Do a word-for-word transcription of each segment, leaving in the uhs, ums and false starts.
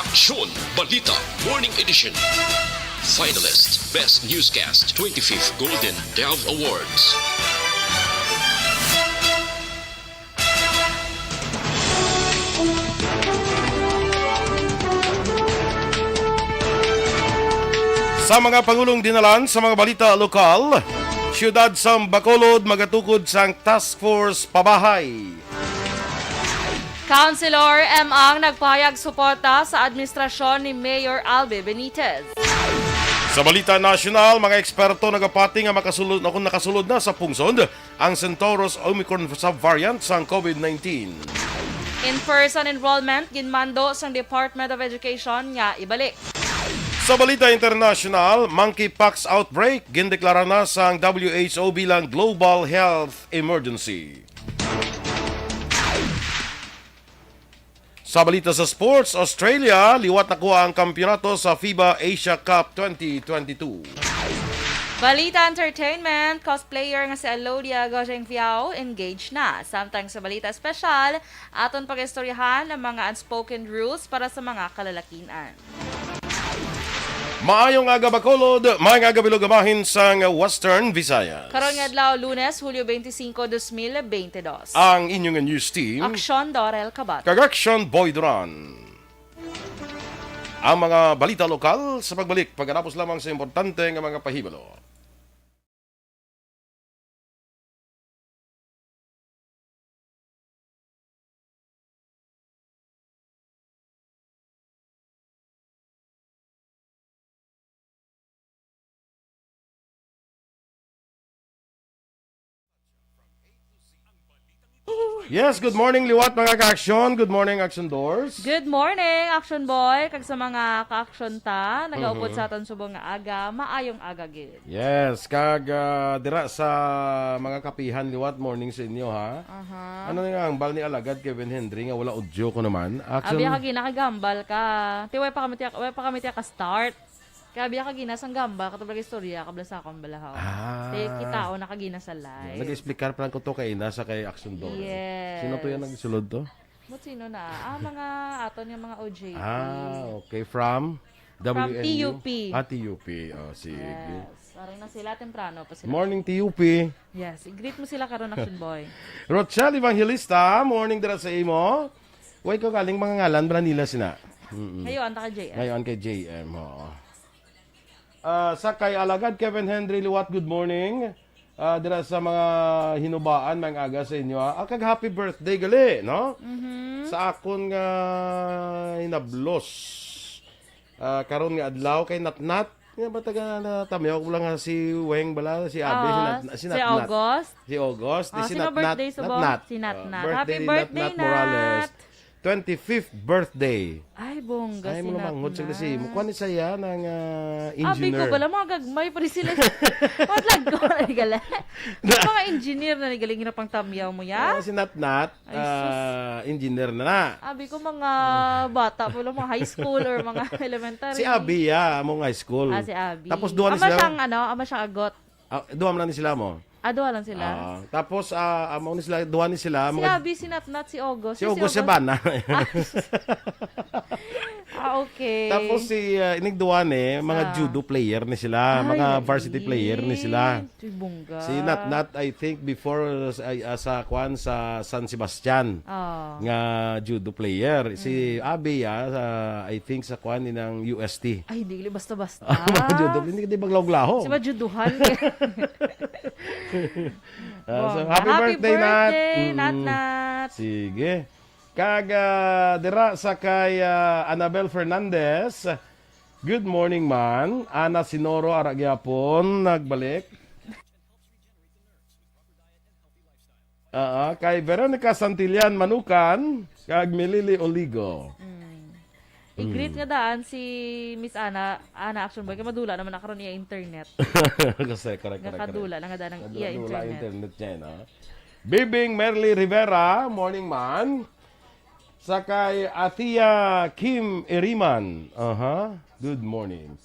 Aksyon Balita Morning Edition. Finalist, Best Newscast, twenty-fifth Golden Dove Awards. Sa mga pangulong dinalan sa mga balita lokal, siyudad sa Bacolod magatukod sang task force pabahay. Councilor M ang nagpahayag suporta sa administrasyon ni Mayor Albi Benitez. Sa balita nasyonal, mga eksperto nagapati nga makasulod, kung nakasulod na sa pungsod ang Centauros Omicron subvariant sang COVID nineteen. In-person enrollment ginmando sang Department of Education nga ibalik. Sa balita internasyonal, monkeypox outbreak gindeklara na sang W H O bilang global health emergency. Sa balita sa sports, Australia liwat nakuha ang kampiyonato sa FIBA Asia Cup twenty twenty-two. Balita entertainment, cosplayer nga si Alodia Gojeng Fiao engaged na. Samtang sa balita espesyal, aton pag-istoryahan ang mga unspoken rules para sa mga kalalakin-an. Maayong aga, Bacolod. Maayong aga, Bilog, bahin sang Western Visayas. Karon nga adlaw, Lunes, Hulyo twenty-five, twenty twenty-two. Ang inyong news team, Aksyon Dorel Kabat. Kag Aksyon Boy Duran. Ang mga balita lokal sa pagbalik pagkatapos lamang sa importante nga mga pahibalo. Yes, good morning, liwat, mga ka-aksyon. Good morning, Action Doors. Good morning, Action Boy, kag sa mga ka-aksyon ta, nagaupod Mhm. sa aton subong nga aga, maayong aga gid. Yes, kag, ah, dira sa mga kapihan, liwat, morning sa inyo, ha? Aha. Ano nga ang bal ni Alagad Kevin Henry nga wala audio ko naman? Action. Abi ka gina, kagambal ka. Ti, way pa kami tiya, way pa kami tiya ka-start. Kaya biya ka gina sang gambal, katublag istorya, kabla sa akong balahaw. Ah. Ti, kita o nakagina sa live. Nag-explicar pa lang ko to kay ina sa kay Action Doors. Yes. Sino to yan nagsulod to? Mo sino na? Ah, mga aton nga mga O J T. Ah, okay. From From W N U? T U P. Ah, T U P. Oh, sige. Yes. Parang na sila, temprano pa sila. Morning, T U P. Yes, i-greet mo sila karon, Action Boy. Rochelle Evangelista, morning dira sa imo. Way ko galing mga ngalan, bala nila sina. Mm-mm. Ngayon, ta ka, J M. Ngayon kay J M, oo. Ah, sa kay Alagad Kevin Henry Liwat, good morning. Ah, dira sa mga hinubaan, maayong aga sa inyo, ha. Ah, kag happy birthday gali, no? Mhm. Sa akon nga hinablos, ah, karon nga adlaw kay Natnat. Nga ba taga na, tamyaw ko lang nga si Weng bala, si Abi, si Oo, Nat-, si si Natnat. August. Si August, Oh, si sino Natnat, birthday subong? Natnat. Si Natnat. Oh, birthday Happy ni birthday, Natnat Morales. Nat. Twenty-fifth birthday. Ay, bongga. Ay, si mo namanghod sa Natnat. Kasi, mo kuha ni saya ng, ah, Abi ko engineer. Bala, mga gagmay pa rin sila. Matlag ko, nagala. Na- Mga engineer na nagaling na pang tamyaw mo, ya? Ah, si Natnat, Ay, sus. Ah, engineer na na. Abi ko, mga bata pa lang, mga high school or mga elementary. Si Abi, ya, among high school. Ah, si Abi. Tapos duha ni Ama sila. Siyang, ano, ama siyang agot. Ah, duha man lang ni sila mo. Ah, duha lang sila? Ah, tapos, ah, amo ni sila, duha ni sila, Si mga Abi, si Natnat, si August. Si Si August, si August. Bana. Ah. Ah, okay. Tapos si, ah, inig duha ni, mga Ah. judo player ni sila, Ay, mga varsity player ni sila. Ay, bongga. Si Natnat, I think, before, ah, sa kwan, sa San Sebastian, Ah. nga judo player. Si Mm. Abi, ah, sa, I think, sa kwan, inang U S T. Ay, dili basta-basta. Mga judo, hindi ka di maglaho-laho. Si majuduhan. Ah, so, Bongga. Happy Happy birthday, Nat. Birthday, Mm. Nat, Nat. Sige. Kag, ah, dira sa kay, ah, Annabel Fernandez, "Good morning, man." Ana Sinoro, ara gyapon, nagbalik. Ah, kay Veronica Santillan Manukan, kag Milili Oligo. Mm. I-greet Mm. nga daan si Miss Ana, Ana Action Boy, kay madula naman na karon iya internet. Kasi, correct, correct, correct. Nakadula na nga daan ang Madula-dula iya internet. Internet niya, no? Bibing Merly Rivera, morning, man. Sa kay Athea Kim Iriman. Aha, good morning.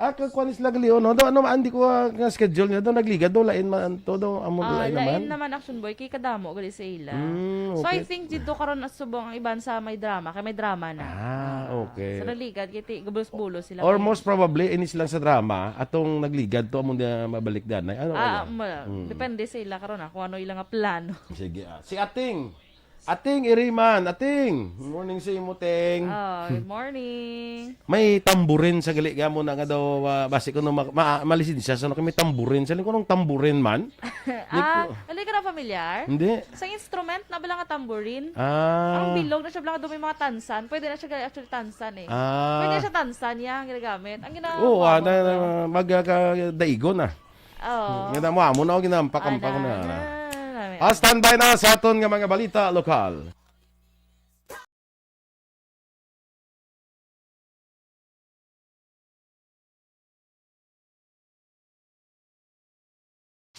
Ah, kakuan ni sila gali, no? Daw, ano, hindi ko, ah, nga schedule niya. Daw, nagligad daw, lain man to, daw, amo, Ah, lain lain naman. naman, Action Boy, kay kadamo gali sa ila. Mm, So, I okay. think dito karon na subong ang iban sa may drama, kay may drama na. Ah, Ah. okay. Sa naligad, kay ti-, gabos-bulos sila Or kayo. most probably, inis lang sa drama, atong nagligad to, amo niya mabalik danay. Ano Ah, kaya? mo, Mm. depende sa ila karon, ah, kung ano ila nga plano. Sige, ah. Si Ating, Ating Iriman, Ating. Morning sa imo, Ting. Oh, good morning. May tamburin sa gali nga mo na nga daw, ah, basi ko no ma-, ma-, malisensya sa ano kay may tamburin. Sa lingkod ng tamburin man? Ah, Di ko ali ka na familiar? Hindi. Sa instrument na bala nga tamburin? Ah. Ang bilog na siya bala nga doon may mga tansan. Pwede na siya actually tansan eh. Ah. Pwede na siya tansan, ya, ang ginagamit. Ang gina- Oo, ah, na, na, magkakadaigon ah. Oo. Nga na mo, amo na, o, ginampak-ampak Ana, na. na, na, na. Ah, standby na sa aton nga mga balita lokal.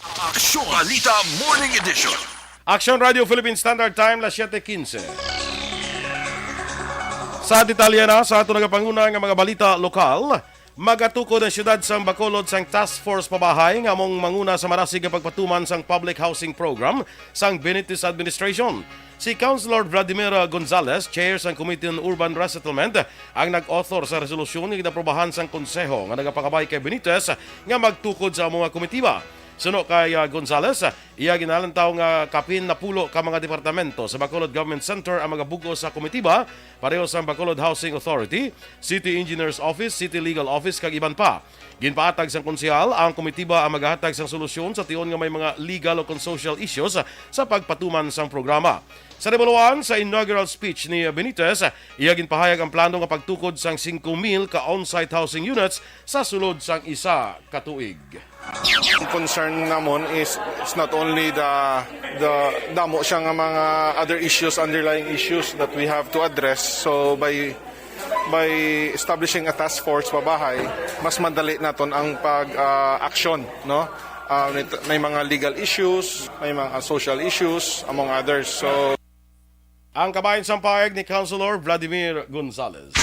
Aksyon Balita Morning Edition. Aksyon Radio Philippine Standard Time, las siete quince. Sa detalye na sa ato nagapanguna nga mga balita lokal, magatukod ang siyudad sang Bacolod sang task force pabahay nga among manguna sa marasig nga pagpatuman sang public housing program sang Benitez administration. Si Councilor Vladimir Gonzales, chair sang Committee on Urban Resettlement, ang nag-author sa resolusyon nga ginaprobahan sang konseho nga nagapangabay kay Benitez nga magtukod sa amo nga komitiba. Suno kay, ah, Gonzales, iya ginalantaw nga kapin napulo ka mga departamento sa Bacolod Government Center ang magabug-os sa komitiba, pareho sang Bacolod Housing Authority, City Engineers Office, City Legal Office, kag iban pa. Ginpaatag sang konsehal, ang komitiba ang magahatag sang solusyon sa tion nga may mga legal o kon social issues sa pagpatuman sang programa. Sa nahibaluan, sa inaugural speech ni Benitez, iya ginpahayag ang plano nga pagtukod sang singko mil ka on-site housing units sa sulod sang isa ka tuig. Ang concern namon is, is not only the, the damo siya nga mga other issues, underlying issues that we have to address. So by, by establishing a task force pabahay, mas madali naton ang pag, ah, action, no? Ah, may, may mga legal issues, may mga social issues, among others. So Ang kabahin sang pahayag ni Councilor Vladimir Gonzales.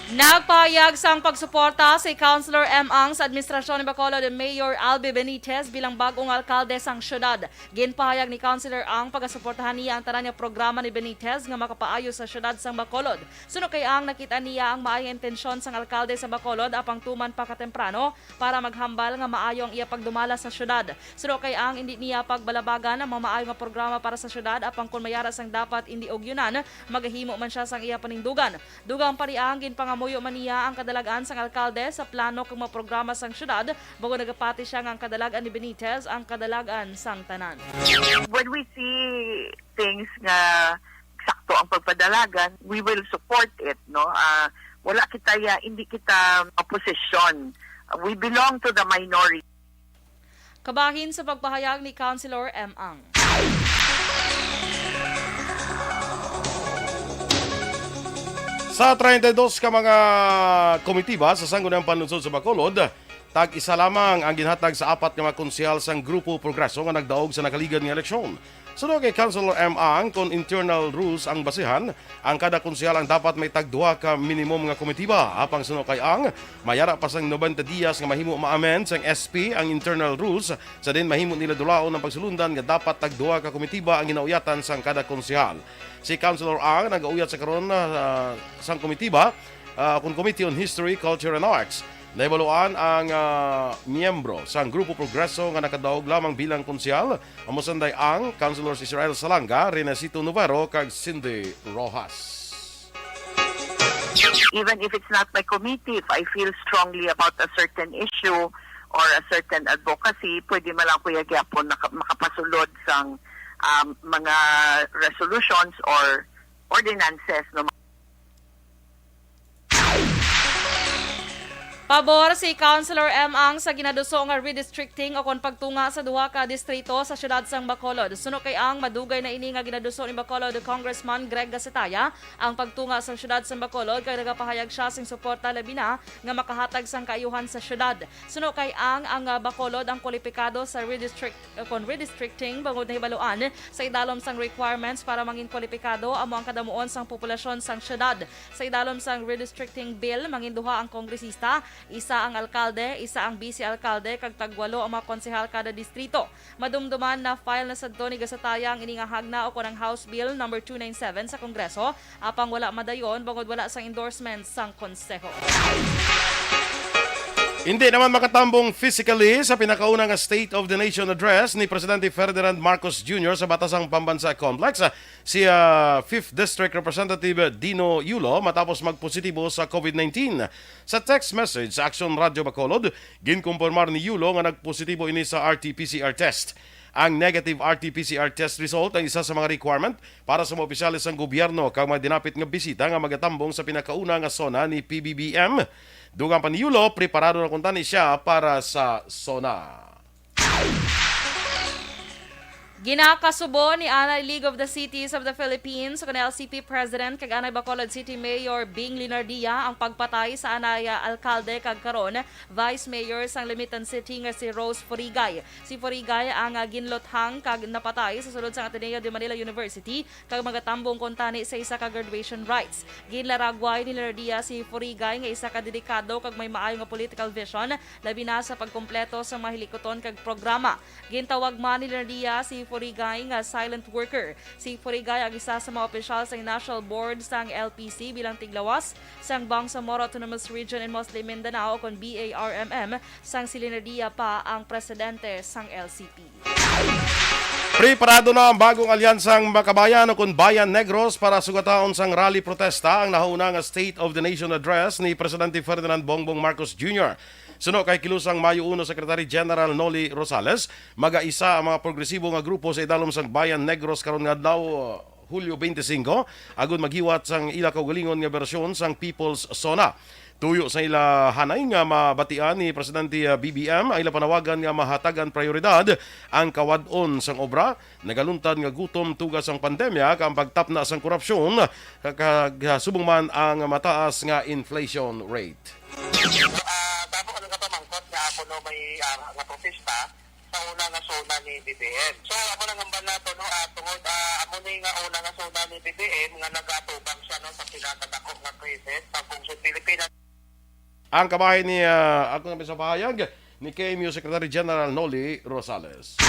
Nagpahayag sang pagsuporta si Councilor M. Ang sa administrasyon ni Bacolod Mayor Albi Benitez bilang bag-ong alkalde sang siyudad. Ginpahayag ni Councilor Ang pagasuportahan niya ang tanan nga programa ni Benitez nga makapaayo sa siyudad sang Bacolod. Suno kay Ang, nakita niya ang maayong intensyon sang alkalde sa Bacolod apang tuman pa katemprano para maghambal nga maayo ang iya pagdumala sa siyudad. Suno kay Ang, indi niya pagbalabagan ang mga maayo nga programa para sa siyudad, apang kon may ara sang dapat indi ugyonan, magahimo man sia sang iya panindugan. Dugang pa ni Ang, ginpangamuyo man niya ang kadalag-an sang alkalde sa plano kag mga programa sang siyudad, bangod nagapati sia nga ang kadalag-an ni Benitez ang kadalag-an sang tanan. When we see things nga sakto ang pagpadalagan, we will support it, no? Ah, wala kita ya, hindi kita opposition. We belong to the minority. Kabahin sa pagpahayag ni Councilor M. Ang. Sa treinta y dos ka mga komitiba sa Sangguniang Panlungsod sa Bacolod, tag-isa lamang ang ginhatag sa apat ka mga konsehal sang Grupo Progreso nga nagdaog sa nakaligad nga eleksyon. Suno kay Councilor M. Ang, kon internal rules ang basihan, ang kada konsehal ang dapat may tagduha ka minimum nga komitiba. Apang suno kay Ang, may ara pa sang nobenta dias nga mahimo ma-amend sang S P ang internal rules, sa diin mahimo nila dulaon ang pagsulundan nga dapat tagduha ka komitiba ang ginauyatan sang kada konsehal. Si Councilor Ang nagauyat sa karon, ah, sang komitiba, ah, kon Committee on History, Culture and Arts. Nahibaluan ang, ah, miyembro sang Grupo Progreso nga nakadaog lamang bilang konsehal, amo sanday ang Councilors Israel Salanga, Renesito Novero, kag Cindy Rojas. Even if it's not my committee, if I feel strongly about a certain issue or a certain advocacy, pwede man lang, Kuya, gyapon naka-, makapasulod sang, um, mga resolutions or ordinances, no? Pabor si Councilor M. Ang sa ginaduso nga redistricting o kon pagtunga sa duha ka distrito sa siyudad sang Bacolod. Suno kay Ang, madugay na ini nga ginaduso ni Bacolod Congressman Greg Gasitaya ang pagtunga sa siyudad sang Bacolod, kay nagapahayag sia sing suporta, labi na nga makahatag sang kaayuhan sa siyudad. Suno kay Ang, ang, ah, Bacolod ang kwalipikado sa redistrict-, eh, kon redistricting, bangod nahibaluan sa idalom sang requirements para mangin kwalipikado amo ang kadamuon sang populasyon sang siyudad. Sa idalom sang redistricting bill, mangin duha ang kongresista Isa ang alkalde, isa ang bise-alkalde, kag tagwalo ang mga konsehal kada distrito. Madumduman na file na sadto ni Gasataya ang ini nga hagna ukon ang House Bill number two nine seven sa Kongreso, apang wala madayon bangod wala sang endorsement sang Konseho. Hindi naman makatambong physically sa pinakauna nga State of the Nation Address ni Presidente Ferdinand Marcos Junior sa Batasang Pambansa Complex, si, ah, Fifth District Representative Dino Yulo matapos magpositibo sa COVID nineteen. Sa text message sa Aksyon Radyo Bacolod, ginkumpirmar ni Yulo nga nagpositibo ini sa R T P C R test. Ang negative R T P C R test result ang isa sa mga requirement para sa mga opisyales sang gobyerno kag mga dinapit nga bisita nga magatambong sa pinakauna nga SONA ni P B B M. Dugang pa ni Yulo, preparado na kuntani siya para sa SONA. Ginakasubo ni anay League of the Cities of the Philippines, o L C P President kag anay Bacolod City Mayor Bing Linardia ang pagpatay sa anay, ah, alkalde kag karon Vice Mayor sang Lamitan City nga si Rose Furigay. Si Furigay ang, ah, ginluthang kag napatay sa sulod sang Ateneo de Manila University kag magatambong kuntani sa isa ka graduation rites. Ginlaragway ni Linardia si Furigay nga isa ka dedikado kag may maayo nga political vision, labi na sa pagkumpleto sa mga hilikuton kag programa. Gintawag man ni Linardia si Furigay nga silent worker. Si Furigay ang isa sa mga opisyal sa National Board sang L P C bilang tiglawas sang Bangsamoro Autonomous Region in Muslim Mindanao, kon B A R M M, sang si Linardia pa ang presidente sang L C P. Preparado na ang bagong alyansang Makabayan, o kon Bayan Negros, para sugataon sang rally protesta ang nahauna nga State of the Nation Address ni Presidente Ferdinand Bongbong Marcos Junior. Suno kay Kilusang Mayo Uno Secretary General Noli Rosales, magaisa ang mga progresibo nga grupo sa idalom sang Bayan Negros karon nga adlaw, Hulyo twenty-five, agud maghiwat sang ila kaugalingon nga bersyon sang People's SONA. Tuyo sa ila hanay nga mabatian ni Presidente, ah, B B M, ang ila panawagan nga mahatagan prioridad ang kawad-on sang obra, nagaluntad nga gutom tuga sang pandemya, kag ang pagtapna sang korupsyon, kag, kag, ah, subong man ang mataas nga inflation rate. Ah, damo ka nga pamangkot nga ako no may, ah, nga protesta sa una nga SONA ni B B M. So, ako nang hambal nato, no, ah, tungod, ah, amo ni nga una nga SONA ni B B M nga nagatubang siya, no, sa pinakadako nga krisis sa pungsod Pilipinas. Ang kabahin ni, ah, ako nga sa pahayag ni K M U Secretary General Noli Rosales.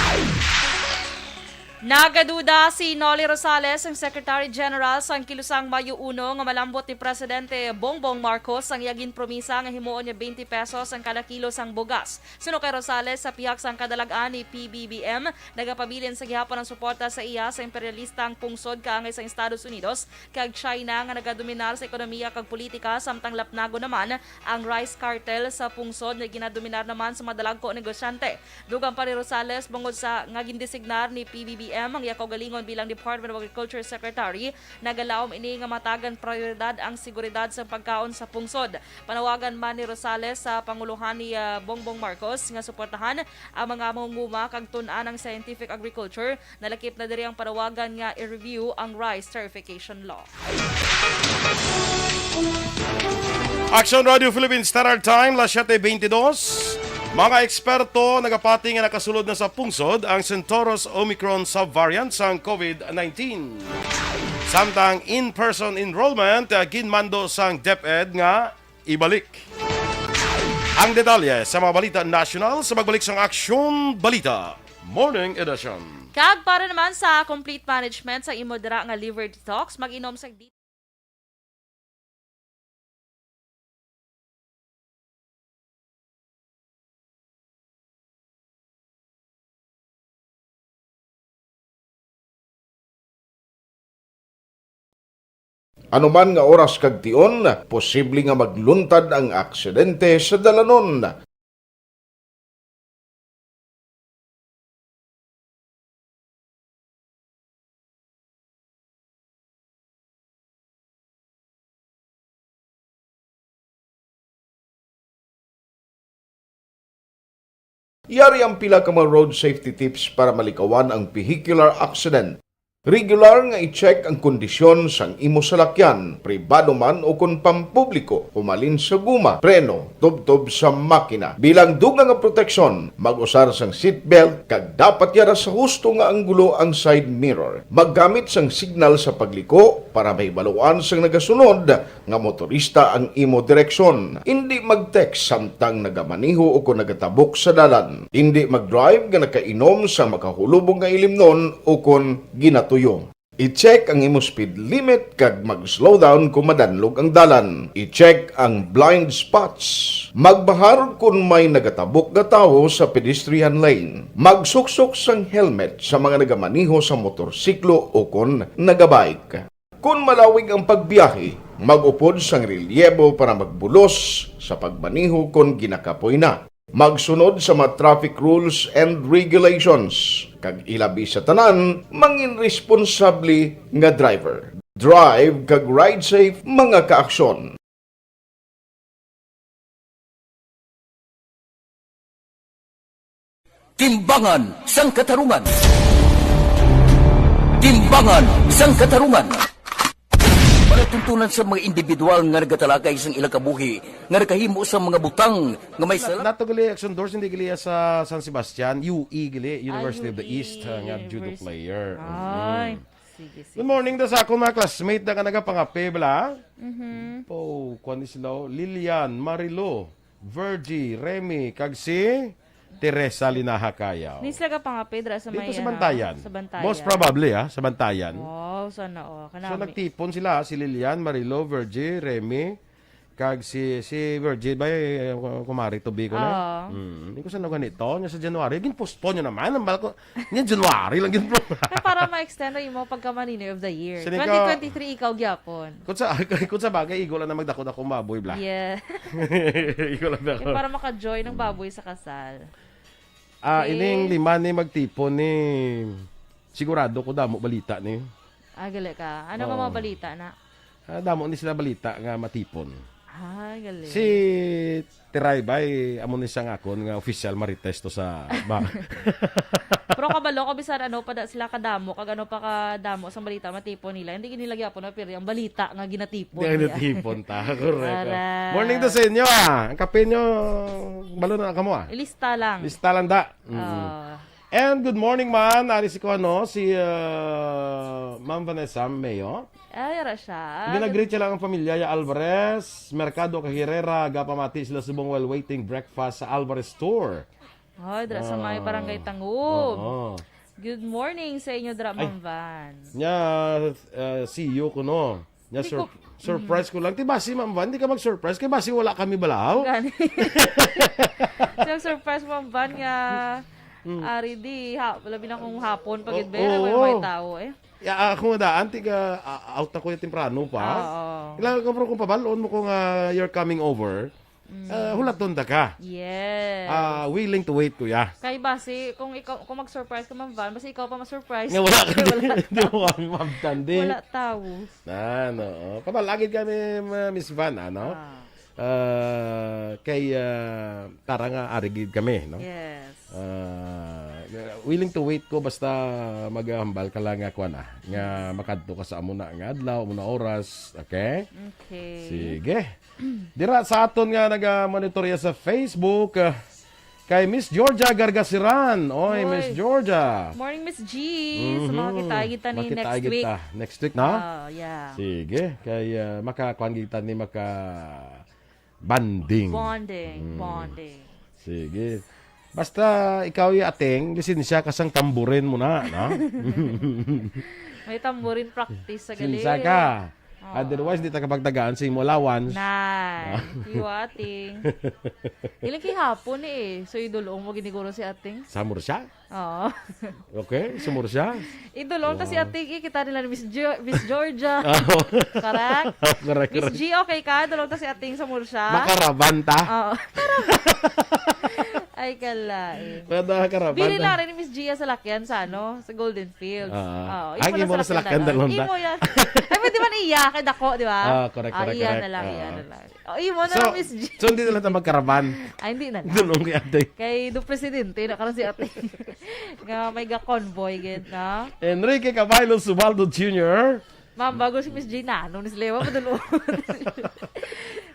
Nagaduda si Noli Rosales, ang Secretary General sang Kilusang Mayo Uno, nga malambot ni Presidente Bongbong Marcos ang iya ginpromisa nga himuon niya twenty pesos ang kada kilo sang bugas. Suno kay Rosales, sa pihak sang kadalag-an ni P B B M, nagapabilin sa gihapon ang suporta sa iya sa imperialistang pungsod kaangay sang Estados Unidos kag China nga nagadominar sa ekonomiya kag politika, samtang lapnagon naman ang rice cartel sa pungsod nga ginadominar naman sa mga dalagko negosyante. Dugang pa ni Rosales, bangod sa nga gindesignar ni P B B M ang iya kaugalingon bilang Department of Agriculture Secretary, nagalaom ini nga matagan prioridad ang seguridad sa pagkaon sa pungsod. Panawagan man ni Rosales sa pangulohan ni, ah, Bongbong Marcos nga suportahan ang mga mangunguma kag tun-an ang scientific agriculture. Nalakip na diri ang panawagan nga i-review ang rice tariffication law. Action Radio Philippines Standard Time, las siete veintidós. Mga eksperto nagapati nga nakasulod na sa pungsod ang Centaurus Omicron subvariant sang COVID nineteen. Samtang in-person enrollment, ah, ginmando sang DepEd nga ibalik. Ang detalye sa mga balita nasyonal sa pagbalik sang Aksyon Balita Morning Edition. Kag para naman sa complete management sa imo dira nga liver detox, mag-inom sa Ano man nga oras kag tion, posible nga magluntad ang aksidente sa dalanon. Yari ang pila ka mga road safety tips para malikawan ang vehicular accident. Regular nga i-check ang kondisyon sang imo salakyan, pribado man o kon pampubliko, humalin sa guma, preno, tubtob sa makina. Bilang dugang nga proteksyon, mag-usar sang seatbelt kag dapat yara sa husto nga anggulo ang side mirror. Maggamit sang signal sa pagliko para mahibaluan sang nagasunod nga motorista ang imo direksyon. Indi mag-text samtang nagamaneho o kon nagatabok sa dalan. Indi mag-drive nga nakainom sa makahulubong nga ilimnon o kon ginatuyo. I-check ang imo speed limit kag mag-slow down kon madanlog ang dalan. I-check ang blind spots. Magbahar kon may nagatabok nga tawo sa pedestrian lane. Magsuksok sang helmet sa mga nagamaneho sa motorsiklo o kon nagabike. Kon malawig ang pagbiyahe, mag-upod sang relyebo para magbulos sa pagmaneho kon ginakapoy na. Magsunod sa mga traffic rules and regulations, kag ilabi sa tanan, mangin responsable nga driver. Drive kag ride safe, mga kaaksyon. Timbangan sang Katarungan. Timbangan sang Katarungan. Palatuntunan sa mga individual nga nagatalakay sang ilang kabuhi nga nakahimo sa mga butang nga may sala. Nato gali, Action Doors, hindi gali sa San Sebastian, U E gali, University of the East, uh, nga judo player. Ay, sige, sige. Good morning daw sa akong mga classmate na nga nagapangape, bala. Mm-hmm. Oh, kuwan ni sila, oh. Lilian, Marilo, Virgie, Remy, kag si Teresa Linaha Cayaw. Ni sila ka pangapidra sa may, Dito sa ano, Bantayan. Sa Bantayan. Most probably, ah, sa Bantayan. Wow, sana all. So, kanami. Nagtipon sila, ah, si Lilian, Marilo, Virgie, Remy, kag si, si Virgie, ba, eh, kumari to Bicol, eh? Oo. Hmm. Hindi ko sa ganito, niya sa January, ginpostpone nyo naman, ang bal ko, niya January lang ginpostpone. Eh, para ma-extend ang imo pagka Maninoy of the Year. Sini ka- Twenty twenty-three, ikaw gyapon. Kung sa, kung sa bagay, igo lang na magdako-dako ang baboy, bla. Yeah. Igo lang na. Eh, para maka-join ang baboy sa kasal. Ah, okay. Ining lima ni magtipon ni, sigurado ko damo balita ni. Ah, gali ka. Ano nga mga balita na? Ah, damo ni sila balita nga matipon. Ah, gali. Si Tiray bay, amo ni siya nga akon nga official marites to sa ba. Pero kabalo ko, bisan ano pa da sila kadamo, kag ano pa kadamo sa balita matipon nila, hindi gid nila gyapon mapiri ang balita nga ginatipon niya. Ginatipon ta, correct. Aray. Morning to sa inyo, ah. Ang kape nyo, balo na kamo, ah. Ilista lang. Lista lang da. Mm. Ah. And good morning man, ari si kuano, si, ah, Ma'am Vanessa Mayo. Ay, ara siya. Ginagreet siya lang ang pamilya, ya Alvarez, Mercado Cajirera, gapamati sila subong while waiting breakfast sa Alvarez Store. Hoy, dira sa may Barangay Tangob. Oo. Good morning sa inyo, dira, Ma'am Van. Nya, uh, see you kuno. Nya, sur- surprise ko lang. Ti basi, Ma'am Van, di ka mag-surprise. Kay basi wala kami balahaw. Gani. So, surprise, Ma'am Van, nga ari di, ha, labi na kung hapon pa gid, wala may tao, eh. Ya, ako nga daan, tiga, ah, out na ko yung temprano pa. Oo. Kailangan ko, bro, kung pabalon mo kung, ah, you're coming over, ah, hulaton da ka. Yes. Ah, willing to wait, kuya. Kay basi, kung ikaw, kung mag-surprise ka, Ma'am Van, basi ikaw pa ma-surprise. Nga wala ka, di mo kami mabtan, di. Wala tao. Na, no. Pabalagid kami, ma-, Miss Van, ano? Ah. Ah, kay, ah, tara nga, ari gid kami, no? Yes. Ah, willing to wait ko basta maghambal ka lang nga kuan, ah, nga makadto ka sa amo na nga adlaw, amo na oras, okay? Okay. Sige. Dira sa aton nga naga-monitorya sa Facebook, ah, kay Miss Georgia Gargasiran. Oy, Miss Georgia. Morning, Miss G. So, makakita kita ni next week. Next week na? Oh, yeah. Sige. Kay, ah, makakuan kita ni maka Bonding. Bonding, bonding. Sige. Basta ikaw, ya Ating, lisensya ka sang tamburin mo na, no? May tamburin practice sa gali. Lisensya ka. Oo. Otherwise, di ta kapagtagaan sa imo allowance. Nay, iyo, Ating. Ilang kihapon eh. So, idulong mo giniguro si Ating? Samor siya? Oo. Okay, sumur siya. Idol, ta si Ating, eh, kita nila ni Miss Jo-, Miss Georgia. Oo. Correct? Correct, Miss correct. G, okay ka? Idol, ta si Ating, sumur siya. Makaraban ta. Oo. Ay, kalain. Wala ka raman. Bili na rin ni Miss Gia sa lakyan sa, ano, sa Golden Fields. Ah. Oo, Ay, imo na imo na sa sa lakyan, lakyan, dalon ta. Imo yan. Ay, pwede man iya, kay dako, di ba? Ah, correct, Ah, correct, iya correct. na lang, iya Ah. na lang. Oh, imo na So, lang, Miss G. so hindi na lang ta magkaraban. Ay, hindi na lang. Doon ang ate. Kay do presidente na karon si ate. Nga may ga-convoy gid, no? Enrique Caballo Subaldo Junior. Ma'am, bago si Miss G na, ano ni sila, padulong.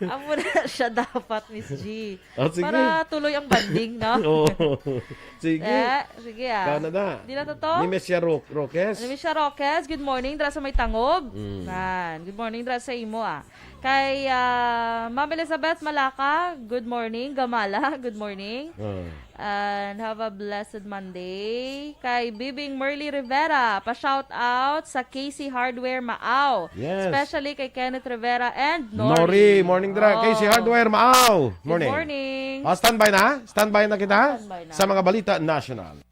Amo na siya dapat, Miss G. Oh, sige. Para tuloy ang bonding, no? Oo. Sige. Eh, sige, ah. Ikaw na na. Di na to to? Ni Miss Ro-, Roques. Ni Miss Roques, good morning, dira sa may tangog. Mm. Yan. Good morning, dira sa imo, ah. Kay, ah, Ma'am Elizabeth Malaka, good morning. Gamala, good morning. Ah. And have a blessed Monday. Kay Bibing Merly Rivera, pa-shout out sa K C Hardware Maaw. Yes. Especially kay Kenneth Rivera and Nori. Nori, morning dira. Oh. K C Hardware Maaw. Good Morning. morning. Ah, standby na? Standby na kita Standby na. sa mga balita national.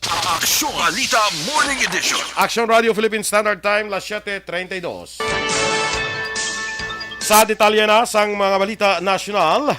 Aksyon Balita Morning Edition. Aksyon Radio Philippine Standard Time, las siete treinta y dos. Sa detalye na sang mga balita nasyonal,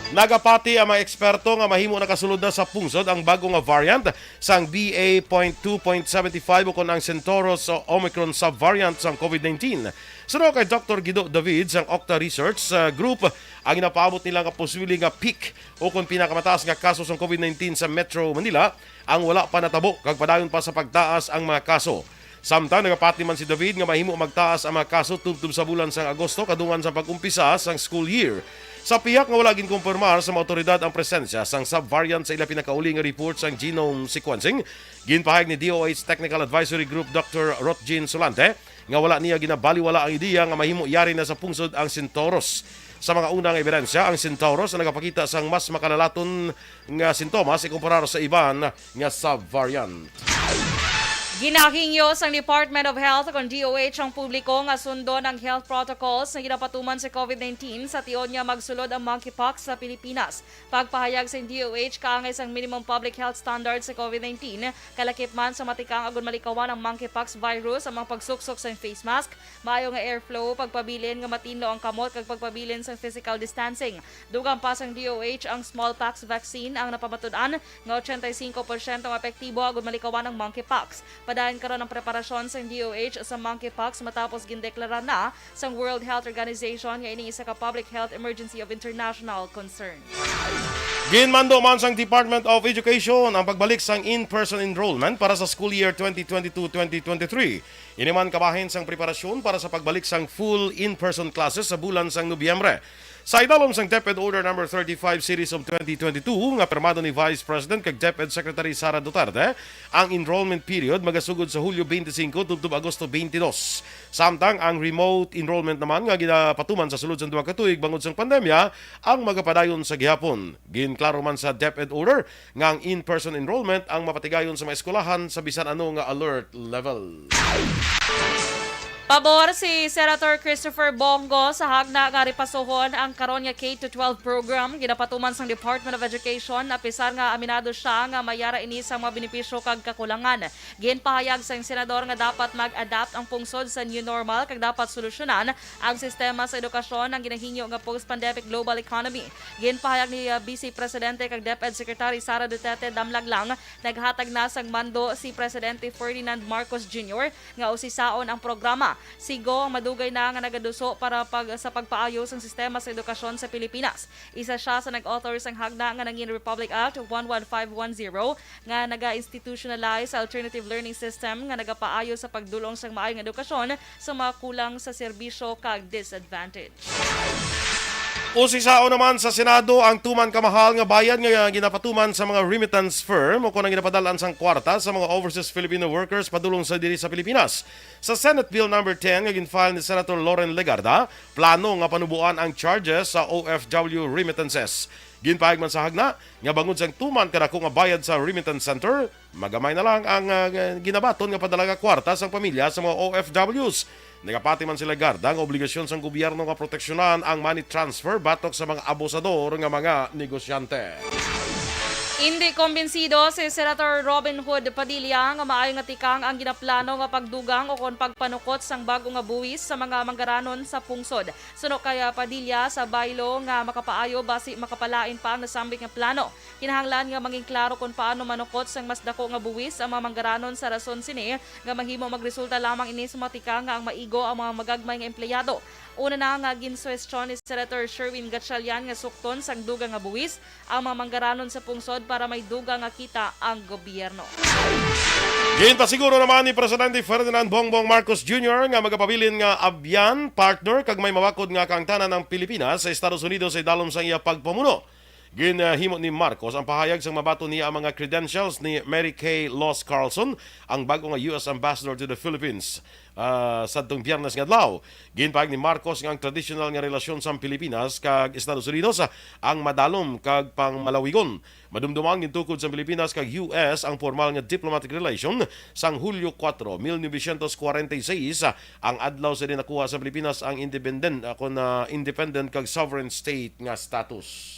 nagapati ang mga eksperto nga mahimo nakasulod na sa pungsod ang bago nga variant sang B A point two point seven five ukon ang Centaurus o Omicron subvariant sang covid nineteen. Suno kay Doktor Guido David sang Octa Research, uh, Group, ang ginapaabot nila nga posible nga peak ukon pinakamataas nga kaso sang covid nineteen sa Metro Manila ang wala pa natabo, kag padayon pa sa pagtaas ang mga kaso. Samtang nagapati man si David nga mahimo magtaas ang mga kaso tubtob sa bulan sang Agosto, kadungan sa pag-umpisa sang school year. Sa pihak nga wala ginkumpirmar sa mga awtoridad ang presensya sang subvariant sa ila pinakauli nga report sang genome sequencing, ginpahayag ni D O H Technical Advisory Group Doctor Rotjean Solante nga wala niya ginabaliwala ang ideya nga mahimo yari na sa pungsod ang Centaurus. Sa mga una nga ebidensya, ang Centaurus ang nagapakita sang mas makalalaton nga sintomas ikumparar sa iban nga subvariant. Ginahingyo sang Department of Health kon D O H ang publiko nga sundon ang health protocols nga ginapatuman sa COVID nineteen sa tion nga magsulod ang monkeypox sa Pilipinas. Pagpahayag sang D O H, kaangay sang minimum public health standards sa COVID nineteen, kalakip man sa matikang agud malikawan ang monkeypox virus ang mga pagsuksok sang face mask, maayo nga airflow, pagpabilin nga matinlo ang kamot, kag pagpabilin sang physical distancing. Dugang pa sang D O H, ang smallpox vaccine ang napamatud-an nga ochenta y cinco porsyento nga epektibo agud malikawan ang monkeypox. Padayon karon ang preparasyon sang D O H sa monkeypox matapos gindeklara na sang World Health Organization nga ini isa ka public health emergency of international concern. Ginmando man sang Department of Education ang pagbalik sang in-person enrollment para sa school year twenty twenty-two twenty twenty-three. Ini man kabahin sang preparasyon para sa pagbalik sang full in-person classes sa bulan sang Nobyembre. Sa idalom sang DepEd Order Number thirty-five Series of twenty twenty-two nga pirmado ni Vice President kag DepEd Secretary Sara Duterte, ang enrollment period magasugod sa Hulyo twenty-five tubtob Agosto twenty-two. Samtang ang remote enrollment naman nga ginapatuman sa sulod sang duha ka tuig bangod sang pandemya ang magapadayon sa gihapon. Ginklaro man sa DepEd Order nga ang in-person enrollment ang mapatigayon sa mga eskwelahan sa bisan ano nga alert level. Pabor si Senator Christopher Bong Go sa hagna nga repasohon ang karon nga K to twelve program ginapatuman sang Department of Education, apisar nga aminado sia nga may ara ini sang mga benepisyo kag kakulangan. Ginpahayag sang senador nga dapat mag-adapt ang pungsod sa new normal kag dapat solusyonan ang sistema sa edukasyon ang ginahingyo nga post-pandemic global economy. Ginpahayag ni, uh, Vice Presidente kag DepEd Secretary Sara Duterte Damlaglang, naghatag na sang mando si Presidente Ferdinand Marcos Junior nga usisaon ang programa. Si Go ang madugay na nga nagaduso para pag, sa pagpaayo sang sistema sa edukasyon sa Pilipinas. Isa sia sa nag-author sang hagna nga nangin Republic Act one one five one zero nga naga-institutionalize sa alternative learning system nga nagapaayo sa pagdul-ong sang maayong edukasyon sa mga kulang sa serbisyo kag disadvantaged. Usisaon naman sa Senado ang tuman ka mahal nga bayad nga ginapatuman sa mga remittance firm o kon ang ginapadal-an sang kwarta sa mga overseas Filipino workers padulong sa diri sa Pilipinas. Sa Senate Bill Number ten nga ginfile ni Senator Loren Legarda, plano nga panuboan ang charges sa O F W remittances. Ginpahayag man sa hagna nga bangod sang tuman kadako nga bayad sa remittance center, magamay na lang ang, ah, ginabaton nga padala nga kwarta sang pamilya sa mga O F Ws. Nagapati man si Legarda nga obligasyon sang gobyerno nga proteksyonan ang money transfer batok sa mga abusador nga mga negosyante. Indi kumbinsido si Senator Robin Hood Padilla nga maayo nga tikang ang ginaplano nga pagdugang o kon pagpanukot sang bag-o nga buwis sa mga manggaranon sa pungsod. Suno kay, ah, Padilla, sa baylo nga makapaayo basi makapalain pa ang nasambit nga plano. Kinahanglan nga mangin klaro kon paano manukot sang mas dako nga buwis ang mga manggaranon, sa rason sini nga mahimo magresulta lamang ini sa mga tikang nga ang maigo ang mga magagmay nga empleyado. Una na nga ginsuwestyon ni Senator Sherwin Gatchalian nga sukton sang dugang nga buwis ang mga manggaranon sa pungsod para may dugang nga kita ang gobyerno. Ginpasiguro naman ni Presidente Ferdinand Bongbong Marcos Junior nga magapabilin nga abyan, partner, kag may mawakod nga kaangtanan ang Pilipinas sa Estados Unidos sa idalom sang iya pagpamuno. Ginhimo ni Marcos ang pahayag sang mabaton niya ang mga credentials ni Mary Kay Laws Carlson, ang bag-o nga U S Ambassador to the Philippines, ah, sadtong Biyernes nga adlaw. Ginpahayag ni Marcos nga ang tradisyonal nga relasyon sang Pilipinas kag Estados Unidos, ah, ang madalom kag pangmalawigon. Madumduma ang gintukod sang Pilipinas kag U S ang pormal nga diplomatic relation sang Hulyo kuwatro, mil novecientos kwarenta y seis, ah, ang adlaw sa diin nakuha sa Pilipinas ang independent, ah, kon, ah, independent kag sovereign state nga status.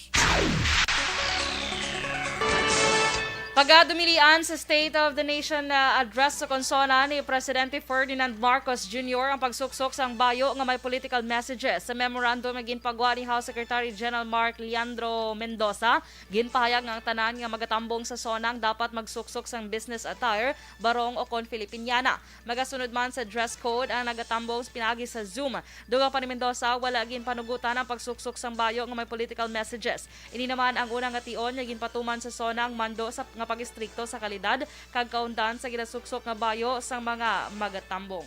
Pagadumilian sa State of the Nation, ah, Address sa Konsona ni Presidente Ferdinand Marcos Junior ang pagsuksok sang bayo nga may political messages. Sa memorandum nga ginpagwa ni House Secretary General Mark Leandro Mendoza, ginpahayag nga ang tanan nga magatambong sa SONA ang dapat magsuksok sang business attire, barong o kon Filipiniana. Magasunod man sa dress code ang nagatambong pinaagi sa Zoom. Dugang pa ni Mendoza, wala ginpanugutan ang pagsuksok sang bayo nga may political messages. Ini naman ang una nga tion nga ginpatuman sa SONA ang mando sa, nga pag-istrikto sa kalidad kag kaundan sa ginasuksok nga bayo sang mga magatambong.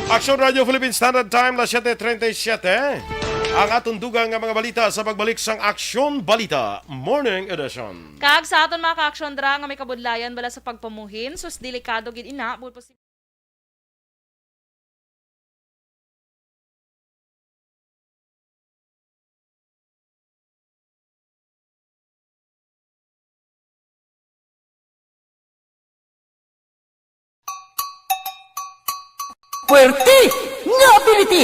Action Radio Philippine Standard Time, las siete treinta y siete. Ang aton dugang nga mga balita sa pagbalik sang Aksyon Balita Morning Edition. Kag sa aton mga ka-aksyon dira nga may kabudlayan bala sa pagpamuhin, sus, delikado gid ina, bulpos Puwerte nga ability!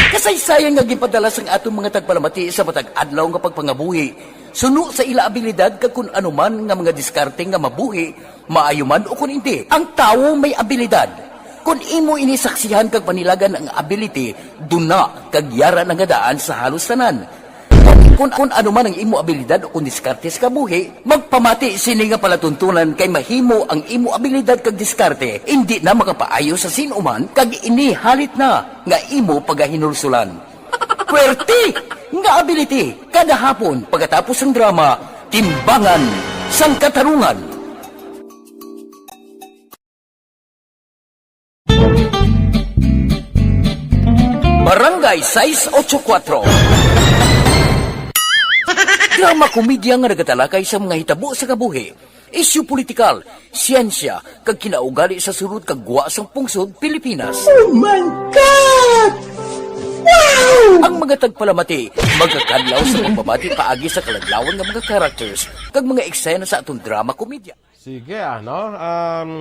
Kasaysayan nga ginpadala sang aton mga tagpalamati sa matag adlaw nga pagpangabuhi, suno sa ila abilidad kag kun ano man nga mga diskarte nga mabuhi, maayo man o kun indi, ang tawo may abilidad. Kun imo ini saksihan kag panilagan ang ability, duna kag yara na nga daan sa halos tanan. Kun, kun ano man ang imo abilidad o kun diskarte sa kabuhi, magpamati sini nga palatuntunan kay mahimo ang imo abilidad kag diskarte indi na makapaayo sa sin-o man kag ini halit na nga imo pagahinulsulan. Puwerte nga ability kada hapon pagkatapos sang drama, Timbangan sang Katarungan. Barangay sais ocho kuwatro. Drama komedya nga nagatalakay sa mga hitabo sa kabuhi, isyu politikal, siyensya, kag kinaugali sa sulod kag gwa sang pungsod Pilipinas. Oh my God! Wow! Ang mga tagpalamati magakadlaw sa pagpamati paagi sa kaladlawan nga mga characters kag mga eksena sa aton drama komedya. Sige, ano, um,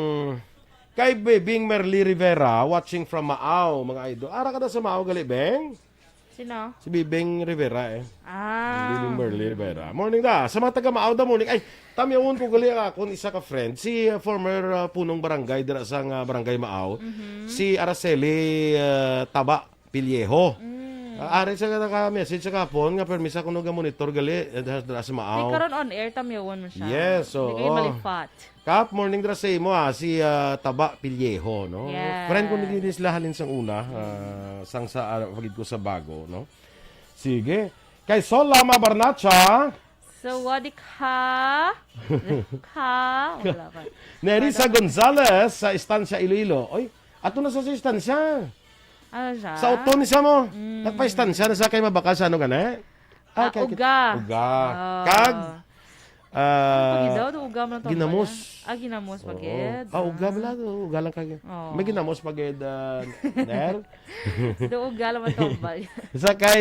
kay Bebing Merly Rivera, watching from Maao, mga idol. Ara ka na sa Maao, gali, Beng? Sino? Si Bebing Rivera, eh. Ah. Bebing Merly Rivera. Morning da. Sa mga taga Maao da, morning. Ay, tamyawon ko gali ang akon isa ka friend. Si, uh, former, uh, punong barangay dira sa, uh, barangay Maao. Mhm. Si Araceli, uh, Taba Pillejo. Mm. Ah, ari siya naka-message sa kapon nga permisa kuno ga monitor gali, eh, dira, dira sa Maaw. Di karon on air, tamyawon mo siya. Yes, oo. Hindi kayo malifat. Kap, morning dira sa imo, ah, si, ah, Taba Pillejo, no? Yes. Friend ko ni Dennis Lahalin sang una, ah, sang sa, ah, pagid ko sa bago, no? Sige. Kay Sol Lama Barnacha. Sawadee ka. Ka. Wala pa. Nerissa Gonzalez sa Estancia Iloilo. Oy, ato na sa, sa Estancia. Ano siya? Sa Oton siya mo. Mm. Nagpa-Estancia na sa kay mabakal sa ano gani? Ah, Ah, kay, uga. Uga. Oh. Kag, ah, Pagid daw, do uga man ang tambal ginamos. Yan. Ah, ginamos, Oo. Pagid. Ah, uga Ah. bala, uga lang kag. Oo. May ginamos pagid, ah, Ner? Do uga lang ang tambal yan. Sa kay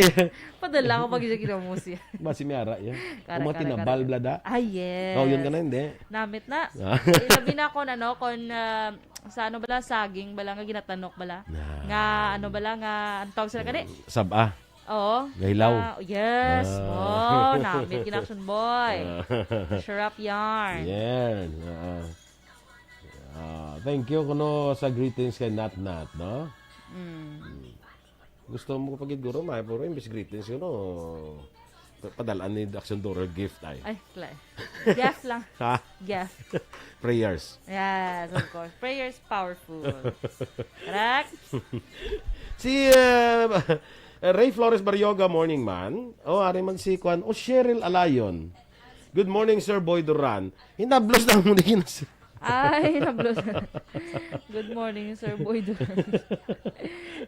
Padala ko pag siya ginamos yan. Basi may ara yan. Kara, Kung mga kara, tinabal, kara. Blada. Ah, yes. Oh, yun ka na, hindi. Namit na. Ah. Eh, labi na kung ano, kung, ah, sa ano bala, saging bala, nga ginatanok bala. Na. Nga, ano bala, nga, ang tawag sila kani? Saba. Oo. Gahilaw. Ah, yes. Ah. Oh, namit, gina-action boy. Ah. Sarap yarn. Yan. Ah. Ah, thank you kuno sa greetings kay Nat Nat, no? Mm. Gusto mo pa gid guro, may puro imbis greetings, you know, pa-, padalaan ni Action Doro gift ay. Ay, kla-, gift lang. Ha? Gift. Prayers. Yes, of course. Prayers powerful. Correct? Si, uh, Ray Flores Barrioga, morning man. Oh, ari man si Kwan. Oh, Cheryl Alayon. Good morning, Sir Boy Duran. Hinablos na mo din. Ay, nablos. Good morning, Sir Boy Duran.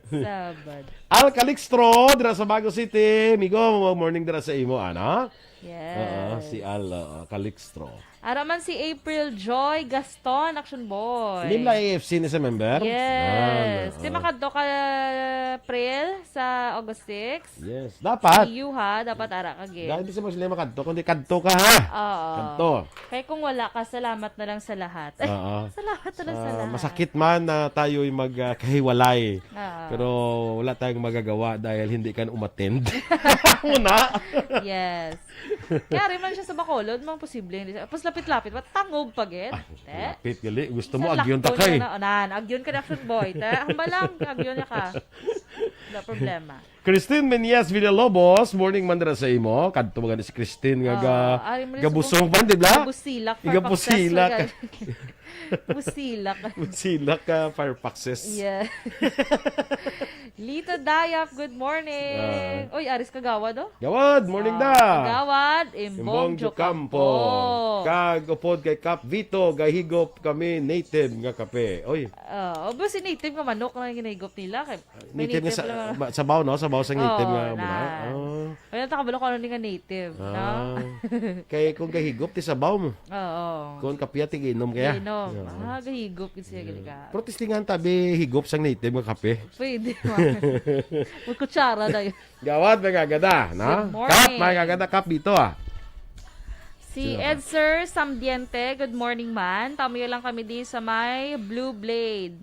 Sabad. Al Calixtro, dira sa Bago City. Migo, morning dira sa imo, ana? Yes. Oo, si Al, oo, Calixtro. Ara man si April Joy Gaston, Action Boy. Hindi lang A F C ni sa member? Yes. Ah, Di oo. makadto ka, April, sa August six? Yes. Dapat. See you, ha? Dapat ara ka, gid. Dahil di sa mga sila makadto, kundi kadto ka, ha? Oo. Kadto. Kaya kung wala ka, salamat na lang sa lahat. Oo. Salamat na lang sa Ah, lahat. masakit man na tayo'y mag, ah, kahiwalay. Oo. Pero wala tayong magagawa dahil hindi ka na umattend. Muna. Yes. Kaya rin man siya sa Bacolod, mga posible. Hindi siya. Tapos lapit-lapit, matangob pa, gid. Ah, Te? lapit, gali. Gusto mo, Sa agyon ta lakton kay. na na, nan, agyon ka na, Action Boy. Te, ang balang, agyon niya ka. Wala problema. Christine Menyes Villalobos, morning man dira sa imo. Kadto ba gani si Christine nga Ah, ga-, ari mo rin gabusong sa pa, di ba? Gabusilak, Gabusilak. Firefox, Busilak. Busilak ka, Firefoxes. Yeah. Lito Dayap, good morning. Ah. Uy, Aris Kagawad, oh. Gawad, morning Ah, da. Kagawad, Imbong Imbong Jocampo. Jocampo. Kag upod kay Kap Vito, gahigop kami native nga kape. Oy. Ah, obo si native nga manok na ginahigop nila. Kay may Native nga native sa, lang. ba-, sabaw, no? Sabaw sa native Oo, nga muna. na. Oh. Wala ta kabalo kung ano ni nga native, no? Ah. Kay kung gahigop, ti sabaw mo. Oo. Kung kape, ti giinom kaya. Giinom. Oo. Ah, gahigop gid siya, gid ka. Pero testingan tabi higop sang native nga kape. Pwede man. May kutsara na yun. Gawad, may gagada, no? Good morning. Kap, may gagada, Kap, dito, ah. Si Sino ba? Ed Sir Sambiente, good morning man. Tamiyo lang kami di sa may Blue Blade.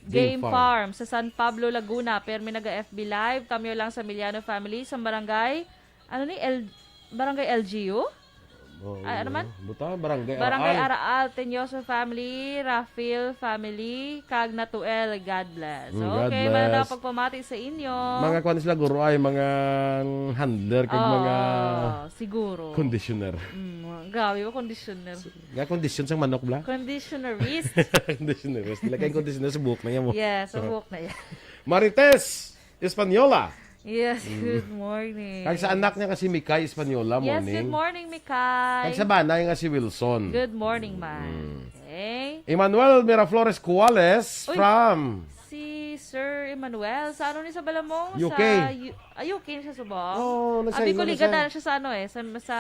Game Game Farm. Farm sa San Pablo, Laguna. Permi naga F B Live. Kami lang sa Miliano family sa barangay, ano ni? El, barangay L G U? Oo, Ay, ano man? Buta, barangay Barangay Araal. Araal, Tenyoso family, Rafael family, kag Natuel, God bless. Mm, God Okay, man na bless. pagpamati sa inyo. Mga kwan sila, guro, ay mga handler kag Oo, mga siguro. conditioner. Mm, grabe ba conditioner? Nga condition sang manok, bla? Conditionerist. Conditionerist. Sila kay conditioner sa buhok na yan mo. Yes, sa buhok na yan. Marites Española. Yes, Mm. good morning. Kag sa anak niya nga si Mikay Española, Yes, morning. good morning, Mikay. Kag sa bana nga si Wilson. Good morning, man. Mm. Okay. Emmanuel Miraflores Cuales Uy, from si Sir Emmanuel, sa ano ni sa Balamong? U K. Sa U-, ah, U K na siya, subo? Oo, Abi nagsaylo ko, na liga siya. na siya sa ano eh, sa, sa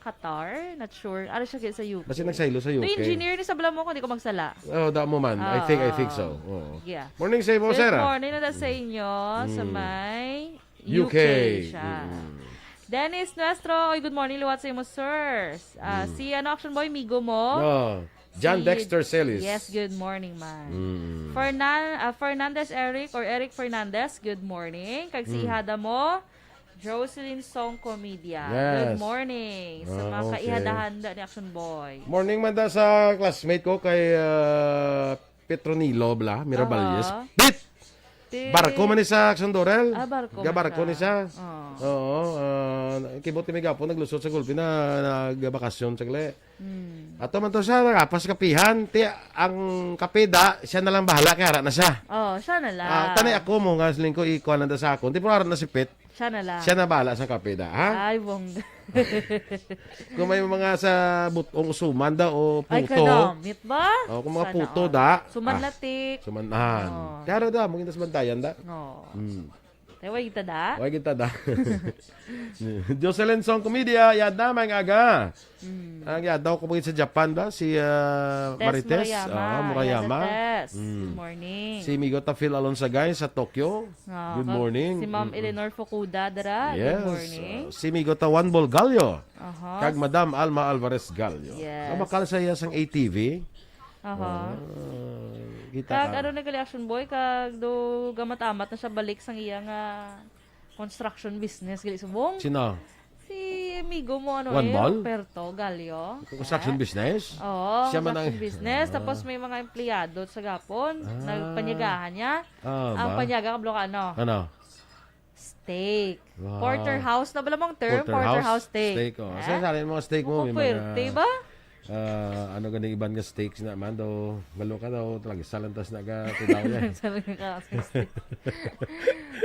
Qatar, not sure. Ano siya sa U K? Basta nagsaylo sa U K. Engineer ni sa Balamong, kung di ko magsala. Oh, da mo man. I think, I think so. Ah. Oo. Yeah. Morning sa imo, Good sir. morning na da sa inyo, sa Mm. may U K. U K siya. Mm. Dennis Nuestro, oy, good morning, liwat sa imo, sir. Ah, Mm. si, ano, Action Boy, migo mo? Oh. John Si Dexter Celis. Yes, good morning, man. Mm. Fernan-, ah, Fernandez Eric or Eric Fernandez, good morning. Kag si Mm. ihada mo, Jocelyn Song Comedia. Yes. Good morning sa Ah, mga okay. kaihadahanda ni Action Boy. Morning man da sa classmate ko kay, ah, Petronilo, bla, Miraballes. Aha. Bit! Ti- Barko man ni sa Action Dorel. Ah, barko Ga man barko ta. ni sa. Oo. Oo, ah, kibot kami gapon, naglusot sa gulpi na, nagbakasyon sa gali. Hmm. Ato man to sa nakapas kapihan, ti ang kape da, siya na lang bahala kay ara na siya. Oh, siya na lang. Ah, tanay ako mo nga siling ko ikuha na da sa akon. Ti pero ara na si Pet. Siya na lang. Siya na bahala sa kape da, ha? Ay, bongga. Kung may mga sa butong usuman da o Ay, puto. kadamit ba? Oh, kung mga Sana puto all. da. Suman Ah, latik. Suman, ah. Oh. Kaya da, mungkin tas bantayan da. Oh. Hmm. Tayo, way kita da? Way kita da. Jocelyn Song Comedia, yada, may aga. Mm. Ang yada ko pagit sa Japan ba? Si, ah, Tess Marites? Murayama. Oo, Murayama. Yes, Tess. Mm. Good morning. Si Migo Tafil Alonsagay sa Tokyo. Oo, Good kag morning. si Ma'am Mm-mm. Eleanor Fukuda, dara. Yes. Good morning. Uh, si Migo Tawan Bolgallo. Aha. Kag Madam Alma Alvarez Gallo. Yes. Namakal sa iya sang A T V. Aha. Ah, kita Kag ka. ano na gali, Action Boy, kag do gamat-amat na siya balik sang iya nga construction business, gali subong. Sino? Si amigo mo, ano, Juan eh, Bal? Roberto Gallo. Construction Eh? business? Oo, Siya man construction ang business. Ah. Tapos may mga empleyado sa gapon. Ah. Nagpanyagahan niya. Ah, Ang ba? panyaga, kablo ka, ano? Ano? Steak. Wow. Porterhouse na bala mong term? Porterhouse Porterhouse steak. steak, oh. Ah? Sa, sa mga steak mo, Mukhang may mga, puwerte ba? ah, ano ganing iban nga steaks na man daw, galo ka daw, talaga, salantas na ga, tudaw niya. Sabi ka, steak.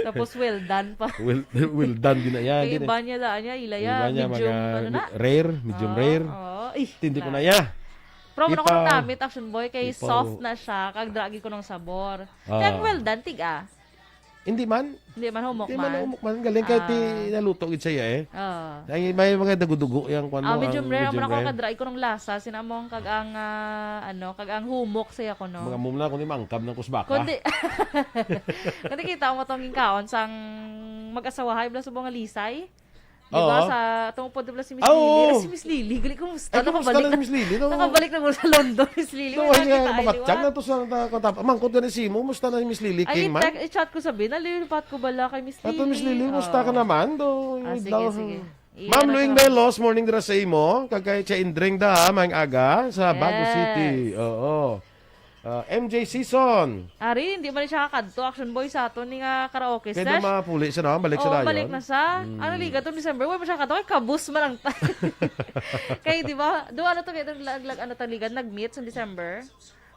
Tapos well done pa. Well, well done din na yan, Kay din eh. iba niya daan niya, ila Yung ya, iba niya, medium, mga ano na? mi-, rare, medium Oo, rare. oo. Ih, Tindi ko na. na ya. Pero ano ko Ipa-, nang namit, Action Boy, kay ipa-, soft na siya, kag dragi ko ng sabor. Ah. Kaya well done, tig ah. Hindi man. Hindi man, humok Hindi man man. humok man. Galing kay ti Ah. naluto gid siya eh. Oo. Ay, may mga dugo-dugo yang kwan Ah, mo, medium ang rare. Amo medium na ko rare. kadra, iko nung lasa, sinamong kag ang, ah, ano, kag ang humok siya ko, no? Mga mum na, kung di maangkab ng kusbaka. Kundi, kundi kita mo tong kaon sang mag-asawahay, bala subong nga lisay. Di ba? Oo. Sa atong pod bala si Miss Ah, Lily. oo. Si Miss Lily, gali, kumusta? Ay, kumusta Nakabalik na na, si Miss Lily? No? nakabalik na mo sa London, Miss Lily. No, Wala ay, kita, ay, mabatyan liwat. na to sa ta-, kata-, mangkot ka ni Simo, musta na si Miss Lily Ay, King man? text, i-chat ko sabi, nalipat ko bala kay Miss Ato, Miss Lily. Lily, musta ka Oo. naman? Do, Ah, sige, daw. sige. I-, Ma'am ano Luing ko? Melos, morning dira sa imo. Kag kay Che Indring da, maayong aga sa Bago Yes. City. Oo. Ah, M J Season. Ari, hindi man siya kakadto, Action Boy, sa aton ni nga karaoke Kaya sesh. daw mapuli siya na, balik siya Oo, dayon. balik na siya. Mm. Ano, liga tong December, wala man siya kakadto, kay kabus man ang ta-, kay, di ba, doon ano to, kaya itong lag-, lag-, ano, taligan, nag-meet sa December.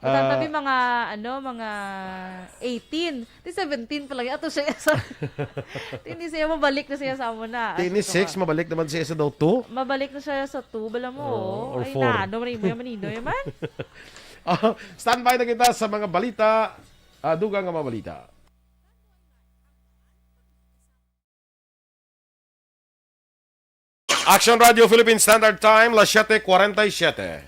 At ang Ah. tabi, mga, ano, mga eighteen. Di seventeen pa lang. Ato siya sa, hindi siya, mabalik na siya sa amo na. Tini Ato six, ka. mabalik naman siya sa daw two. Mabalik na siya sa two, bala mo. Oo, or Ay, four. na, ano, manimo, manino, man. Ah, standby na kita sa mga balita. Ah, dugang nga mga balita. Action Radio Philippine Standard Time, las siete cuarenta y siete.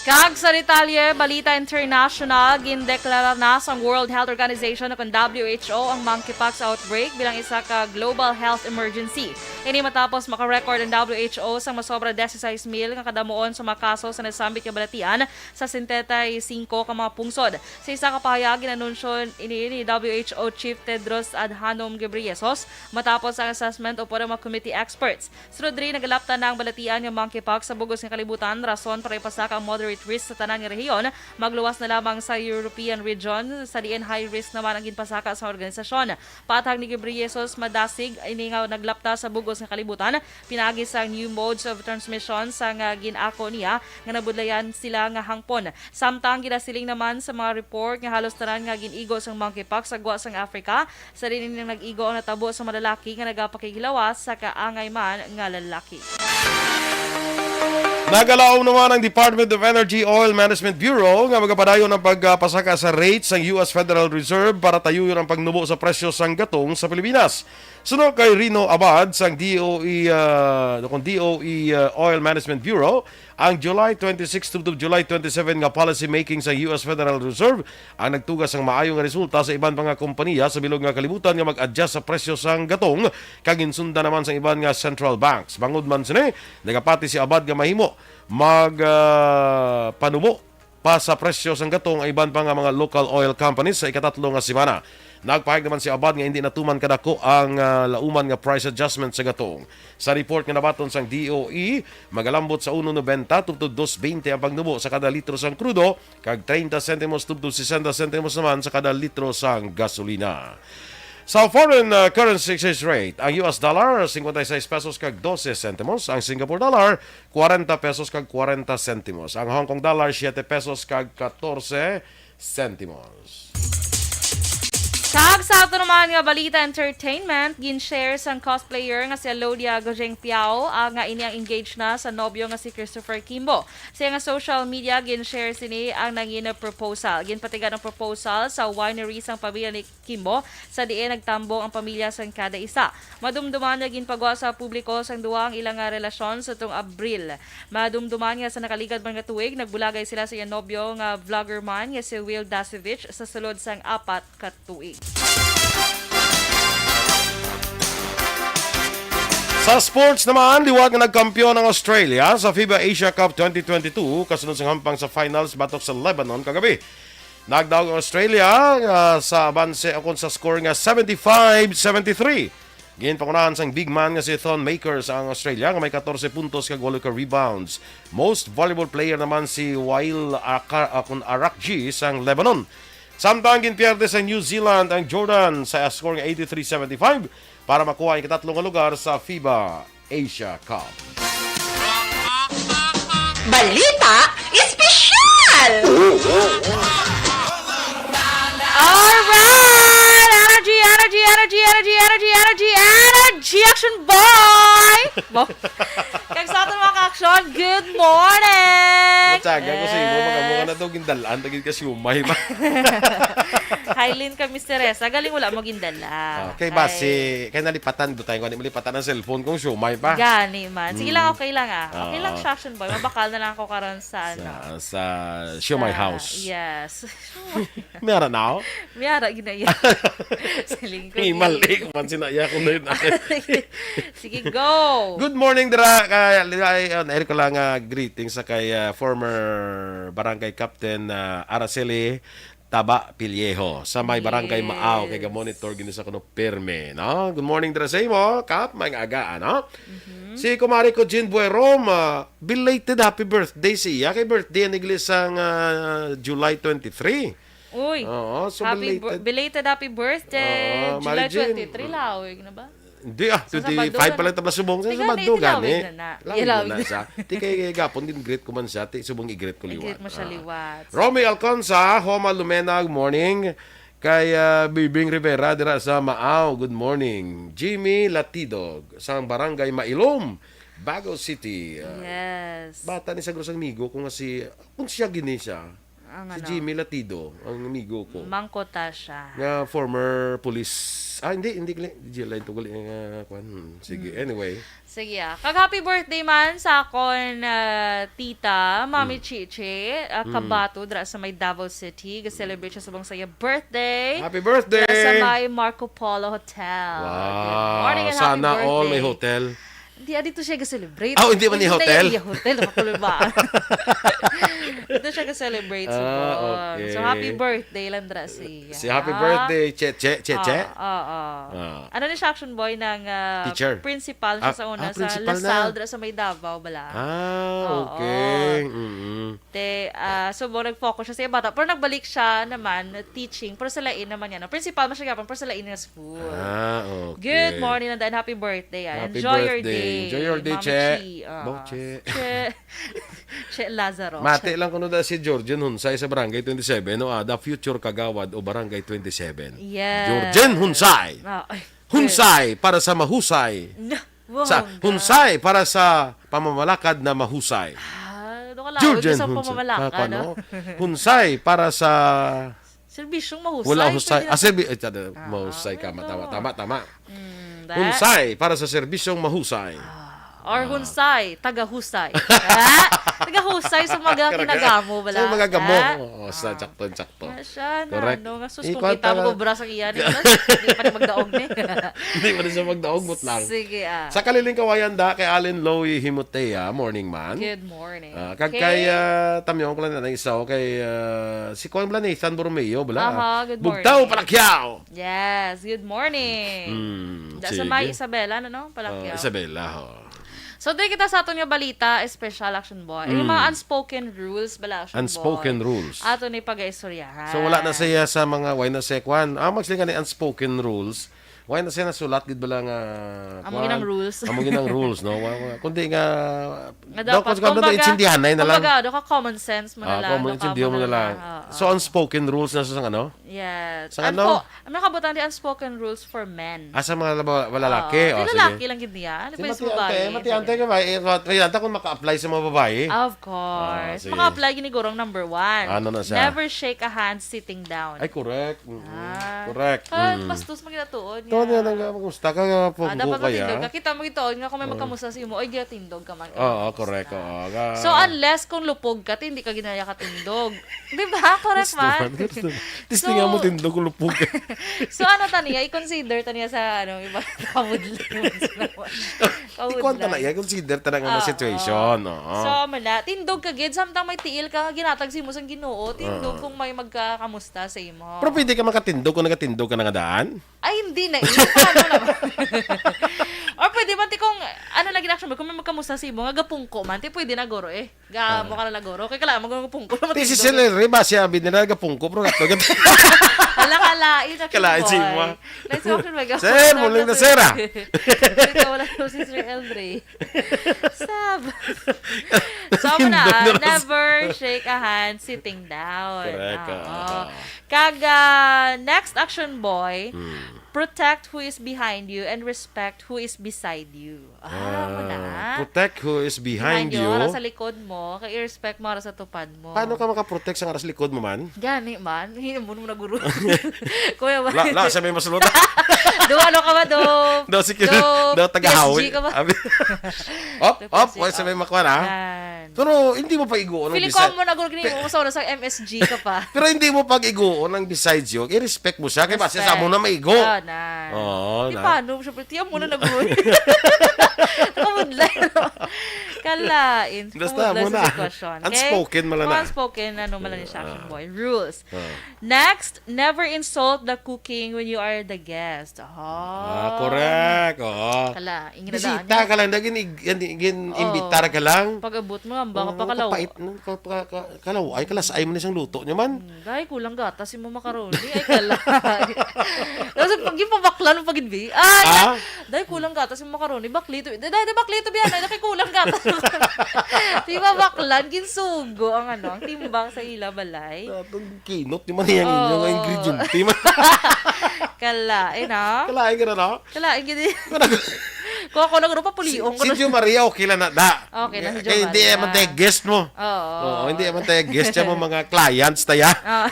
Kag sa detalye, balita international, gindeklara na sang World Health Organization o kon W H O ang monkeypox outbreak bilang isa ka global health emergency. Ini matapos makarecord ang W H O sang masobra dieciséis mil nga kadamuon sa mga kaso sa nasambit nga balatian sa setenta y cinco ka mga pungsod. Sa isa ka pahayag, ginanunsyo ini ni W H O Chief Tedros Adhanom Ghebreyesus matapos ang assessment upod ang mga committee experts. Sunod diri, nagalapta na ang balatian nga monkeypox sa bug-os nga kalibutan, rason para ipasaka ang moderate risk sa tanan nga rehiyon, magluwas na lamang sa European region, sa diin high risk naman ang ginpasaka sa organisasyon. Paathag ni Ghebreyesus, madasig ini nga naglapta sa bug-os nga kalibutan, pinaagi sa new modes of transmission sa nga gin-ako niya nga nabudlayan sila nga hangpon. Samtang ginasiling naman sa mga report nga halos tanan nga gin-igo sang monkeypox sa gwa sang Africa, sa diin nag-igo ang natabo sa mga lalaki nga nagapakighilawas sa kaangay man nga lalaki. Nagalaom naman ang Department of Energy Oil Management Bureau nga magapadayon ang pagpasaka sa rate sang U S Federal Reserve para tayuyon ang pagnubo sa presyo sang gatong sa Pilipinas. Suno kay Rino Abad sang D O E, ah, kung D O E, ah, Oil Management Bureau, ang July twenty-six tubtob July twenty-seven nga policy making sang U S Federal Reserve ang nagtuga sang maayo nga resulta sa iban pa nga kompaniya sa bilog nga kalibutan nga mag-adjust sa presyo sang gatong, kag ginsundan naman sang iban nga central banks. Bangod man sini, nagapati si Abad nga mahimo mag, ah, panubo pa sa presyo sang gatong ang iban pa nga mga local oil companies sa ikatatlo nga semana. Nagpahayag naman si Abad nga hindi natuman kadako ang, ah, lauman nga price adjustment sa gatong. Sa report nga nabaton sang D O E, magalambot sa uno nobenta tubtob dos bente ang pagnubo sa kada litro sang krudo, kag treinta sentimos tubtob sesenta sentimos naman sa kada litro sang gasolina. Sa foreign, ah, currency exchange rate, ang U S dollar, cincuenta y seis pesos kag doce sentimos, ang Singapore dollar, kwarenta pesos kag kwarenta sentimos, ang Hong Kong dollar, siete pesos kag katorse sentimos. Kag sa ato naman nga balita entertainment, gin-share sang cosplayer nga si Alodia Gojeng Piao, ah, nga ini ang engaged na sa nobyo nga si Christopher Kimbo. Sa iya nga social media, gin-share sini ang nangin proposal. Ginpatigan ang proposal sa winery sang pamilya ni Kimbo, sa diin nagtambong ang pamilya sang kada isa. Madumduman nga ginpagwa sa publiko sang duha ang ila nga relasyon sa tong Abril. Madumduman nga sa nakaligad man nga tuig, nagbulagay sila sa iya nobyo nga vlogger man nga si Will Dasevich sa sulod sang apat ka tuig. Sa sports naman, liwat nga nagkampiyon ang Australia sa FIBA Asia Cup twenty twenty-two kasunod sang hampang sa finals batok sa Lebanon kagabi. Nagdaog ang Australia, ah, sa abanse ukon sa score nga seventy-five seventy-three. Ginpangunahan sang big man nga si Thon Maker sa ang Australia nga may katorse puntos kag walo ka rebounds. Most valuable player naman si Wail Aka-, ah, kun Arakji sang Lebanon. Samtang ginpierde sa New Zealand ang Jordan sa score nga eighty-three seventy-five para makuha ang ikatlo nga lugar sa FIBA Asia Cup. Balita Espesyal! Alright! Energy, energy, energy, energy, energy, energy, energy, energy, Action Boy! Bo- Kag sa aton mga ka-action, good morning! Matyaga ko sa imo, mga mga na daw gindalaan, tagid ka siumay ba? Hi, Lynn kag Miss Teresa. Galing wala mo gindala. Okay, basi, kay nalipatan do tayo, kung malipatan ang cellphone kung siumay pa. Gani man. Sige lang, okay lang ah. Okay lang Oo. Siya, Action Boy. Mabakal na lang ako karon sa ano. Sa, sa Siumay Sa- House. Yes. Meron na ako? Miyara ginaya. Sa lingkod. Hey, mali ko man sinaya ko na yun. Sige, go. Good morning, dira. Kay, ay, on air ko lang, ah, greetings sa kay, ah, former barangay captain, ah, Araceli Taba Pillejo sa may barangay Yes. Maaw kay ga-monitor gini sa kuno pirme, no? Good morning, dira sa imo, Kap, may aga, ano? Si kumari ko, Jean Buerom, ah, belated happy birthday siya. Kay birthday ang iglesia nga July twenty-three. Uy. Oo, so Happy belated. bir- belated happy birthday. Oo, July Mari Jane. twenty-three, lawig na ba? Hindi ah, Sa twenty-five Sabado pala na. tabla subong. Sa Tiga Sabado ni, gani. lawig na na. Lawig Lawig na na. Siya. Ti kay gapon din greet ko man siya. Ti subong i-greet ko liwat. I-greet mo siya Ah. liwat. Romy Alconza, Homa Lumena, good morning. Kay ah, Bibing Rivera dira sa Maaw, good morning. Jimmy Latidog, sa barangay Mailom, Bago City. Ah, Yes. Bata ni sa grosang migo ko nga si, kung siya gini siya. Ang Si ano? Jimmy Latido, ang amigo ko. Mangkota siya. Nga former police. Ah, hindi, hindi gali. Di gali ito gali nga, kwan. Hmm, sige, Mm. anyway. Sige, ah. Kag happy birthday man sa akon, ah, tita, Mami Mm. Chichi, ah, Mm. Kabato, dira sa may Davao City. Ga-celebrate siya subong sa iya birthday. Happy birthday! Dira sa may Marco Polo Hotel. Wow. Good morning and happy Sana all may birthday. hotel. Hindi, ah, dito siya ga-celebrate. Ah, hindi man ni Hindi hotel? iya hotel, nakakulubaan. Dito siya ga-celebrate Ah, subong. So, okay. happy birthday lang dira siya. Si happy birthday, Che, Che, Che, Che? Ah, ah, ah. Ah. Ano ni siya, Action Boy, ng, ah, Teacher. principal siya Ah, sa una ah, sa principal na. LaSalle, dira sa may Davao, bala. Ah, Oo. okay. Mm-mm. Te, ah, so, mo, nag-focus siya sa iya bata. Pero nagbalik siya naman, teaching. Pero sa lain naman niya, no? Principal man siya gyapon, pero sa lain nga school. Ah, okay. Good morning, and happy birthday, ah. Happy Enjoy your birthday. day, Enjoy your day, Mama Che. Chi. Ah, Bong Che. Che. Che Lazaro. Mati Che. lang kuno da si Georgian Hunsay sa Barangay twenty-seven, no? Ah, the future kagawad o Barangay twenty-seven. Yes. Georgian Hunsay. Ah, ay. Hunsay para sa mahusay. No. Sa Bongga. Hunsay para sa pamamalakad na mahusay. Ah, ano ka lang? Georgian Sa Hunsay. pamamalakad, Ah, kwan, no? no? Hunsay para sa Serbisyong mahusay, Wala husay. pwede na Ah, serbi-, eh, tada, Ah, mahusay ka. oo. Tama, tama, tama. Mm, that- Hunsay para sa serbisyong mahusay. Ah, or Ah. hunsay, tagahusay. Ah, tagahusay sa mga Correct. kinagamo, bala? Sa mga gamo. Ah? Oo, sa Ah. sakto, sakto. Nga siya na, Correct. no? Nga sus, kung Ikaw kita mo taga- ko, bra sa iya, di ba? Di pa rin magdaog, ni. Hindi pa rin siya magdaog, but lang. Sige, ah. Sa Kaliling Kawayan, da, kay Allen Lowy Himotea, morning man. Good morning. Ah, kag Okay. kay, ah, Tamyong ko lang na isa, oh, kay, ah, si Kuan bala, Nathan Borromeo, bala. Aha, good Bugtaw, morning. Palakyaw! Yes, good morning. Hmm, Da sa sige. may Isabela, ano, no? Ah, Palakyaw. Isabela, ho. So, diri kita sa aton nga balita, special, Action Boy. Yung Mm. mga unspoken rules bala, Action Unspoken Boy. rules. Ato ni pag-istoryahan. So, wala na siya sa mga, why na siya, kwan? Ah, magsiling ka ni unspoken rules. Why na siya nasulat, gid bala nga, Amo kwan? ginang rules. Amo ginang rules, no? Wa-, wa-, kundi nga, Nga daw, dapat, kung daw, kumbaga, intindihanay na lang. kumbaga, daw ka common sense mo na Ah, lang, common, daw ka intindihan mo mo na na lang. lang. Oo. So, unspoken rules na sa, sa ano? Yes. Sa Unpo-, ano? Ang nakabutang di unspoken rules for men. Ah, sa mga laba-, lalaki? Oo. Oh, Di sige. lalaki lang gid niya. Ano Si ba yung Matiante, babae? Matiante Sige. ka ba? Eh, Matiante kung maka-apply sa mga babae. Of course. Ah, sige. Maka-apply gini gurong number one. Ano na siya? Never shake a hand sitting down. Ay, correct. Mm-mm. Ah. Correct. Kan Mm. bastos man ginatuon Ito niya. niya nang, kumusta ka nga po Ah, dapat ko kaya? matindog ka. Kita mo gituon nga kung may Oo. magkamusta sa imo, oy, ginatindog ka man. Oo, Kumusta? correct. Oo, ga- So, unless kung lupog ka, ti hindi ka ginaya katindog. Di ba? Correct Gusto man. man, gusto man. Testingan mo So, tindog kung lupog ka. So, ano ta niya? I-consider ta niya sa, ano, iba, kabudlay. Kabudlay. Ikuan ta na iya, consider ta na nga mga Oo. situation, oo. So, mala, tindog ka gid, samtang may tiil ka nga ginatag sa imo sang Ginoo, tindog Oo. kung may magkakamusta sa imo. Pero pwede ka makatindog kung nagatindog ka na nga daan? Ay, hindi na. Paano naman? Or pwede man, ti, kung, ano lagi na, actually, kung may magkamusta sa imo, nga gapungko man, ti, pwede na, guro, eh. Ga, Ah. mo ka na, guro. Kaya kailangan mo gapungko naman, Ti, si tindog. Celery ba, siya, abi nila, gapungko, pero gato, gato. Hala, kalain, Action Kalain si Boy. Ima. Nice Action Boy. Sir, Gapungko muling na, na, sir, ah. Ikaw, wala ko si Sir Elray. Sab. So, amo na, Tindog na, never shake a hand sitting down. Correct, Oo. ah. Kag, ah, next, Action Boy, Hmm. protect who is behind you and respect who is beside you. Ah, amo na. Ah, protect who is behind Behind you, you. Ara sa likod mo, kay i-respect mo ara sa tupad mo. Paano ka makaprotect sa ara sa likod mo man? Gani man, hindi mo naman naguro. Kuya, La, la, siya may masulot. Do, ano ka ba, do? Do, si Kil-, Do, do, tagahawi. P S G ka ba? Abi-, op, Do, op, P S G, wala siya may op. makuha na. Yan. Pero hindi mo pa iguon ang Feeling ko bisay. Amo na guro gini Pe- mo sa oras ang M S G ka pa. Pero hindi mo pag-iguon ang besides you. I-respect mo siya. Kaya basta Respect. sa amo na maigo. Oh, na. Oo, Di na. paano? Siyempre, tiyan mo na nag-, nakabudlay, no? Kalain. Basta Nakabudlay mo sa na. sitwasyon. Okay? Unspoken man lang Mga na. unspoken, ano, man lang ni Action Ah. Boy. Rules. Ah. Next, never insult the cooking when you are the guest. Ah, Ah. correct. Oo. Kala, ingin na Bisita daan niya. ka lang, dagin ig-, yan, gin-, Oo. imbitar ka lang. Pag-abot mo, ang baka Oo, pakalaw. kapait, no? Ka-, ka-, ka-, kalaw, ay, kalas, ay mo na siyang luto niya man. Hmm, dahil kulang gatas yung mga macaroni. Ay, kala. Tapos, pag yung pabakla ng pagidbi, ah, Ah? dahil kulang gatas yung macaroni, bakli to. Dahil, dahil bakli to, biyan, ay, dahil kulang gatas. Di ba, baklan, ginsugo ang, ano, ang timbang sa ila balay. Atong kinot ni man iyang Oo. inyong ingrediente man. Kala, eh, no? Kalain ka na, no? Kalain gid. Pero nag- Kung ako lang, ano, papulion ko si na. Joe Maria, okay lang na, da. Okay na, si Joe Kaya hindi Maria. Naman tayo guest mo. Oo. Oo, hindi naman tayo guest siya mo, mga clients tayo. Oo.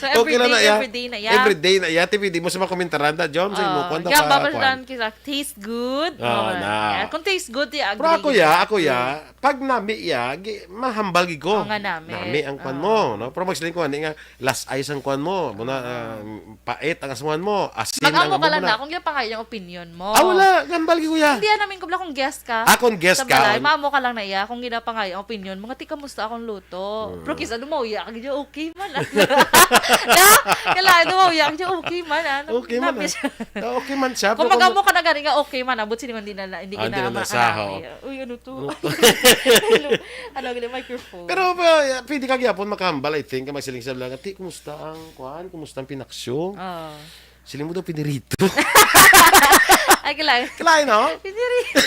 So, Okay lang everyday, na, ya. Everyday na, ya. Everyday na, ya. T V D mo sa mga komentaran, da, John, sa imo, Oo. kwan, da, Kaya pa, babasaran kwan. Kita, taste good. Oo, Oo, na. ya. Kung taste good, di Pero agree ako, ya, kita. ako, ya, pag nami, ya, gi-, mahambal gid ko. Oo, nga nami. Nami ang kwan Oo. mo, no? Pero magsiling ko, ani nga, last ice ang kwan mo. Muna, Oo. ah, pait ang asmuhan mo. Asin ang Mag-amo ka amo lang na. na kung ginapangayo ang opinion mo. Ah, wala. Hambal gid ko, ya. Hindi, yan namin ko lang kung guest ka. Ah, kung guest Sa ka, balay, on- maamo ka lang na iya kung ginapangayo ang opinion mo. Nga, ti, kamusta akong luto? Hmm. Pero kisa dumawya ka, gid, okay man, ah. Na? Kailangan dumawya ka, gid, okay man, ah. Okay man, Nabi ah. siya. Ah, okay man siya, Kung pero kung mag-amo ka na gani nga, okay man, abot sini man, di na, di Ah, di na na na sa, maaari. oo. Uy, ano to? Oo. Ano, gani, microphone. Pero, uh, pwede ka gyapon makahambal, I think, kay magsiling sila nga, "Ti, kumusta ang, kuan? Kumusta ang pinaksyo?" Oo. Siling mo daw pinirito. Ay, kailangan. Kailangan, no? Pinirito.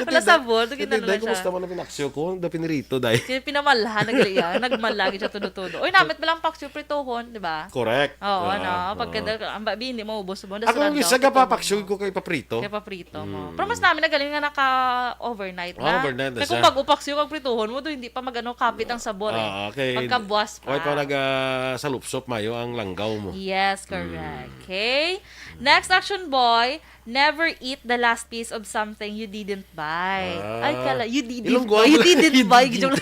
Wala Hindi, sabor, hindi, hindi, ginano lang siya. Kumusta mo na pinaksyo ko? Daw pinirito, day. Sino pinamalhan, nag-, nagmalagi siya todo-todo. Uy, namit ba lang paksyo prituhon, di ba? Correct. Oo, Ah, ano, oo. pagkada-, ang babi, hindi maubos mo. Ako, ang isa ka papaksyo ko kay paprito. Kay paprito mo. Mm. Pero mas namin nagaling nga naka-overnight na. Ah, overnight na Kay kung siya. Pag-upaksyo kag prituhon mo, do, hindi pa magano kapit ang sabor, eh. Ah, okay. Pagkabuas pa. Why pa nag, ah, salupsop mayo ang langgaw mo? Yes, correct. Mm. Okay. Next, Action Boy, never eat the last piece of something you didn't buy. Ah. Ay, kala, you didn't Ilonggo buy. ang You didn't you buy. didn't. Hindi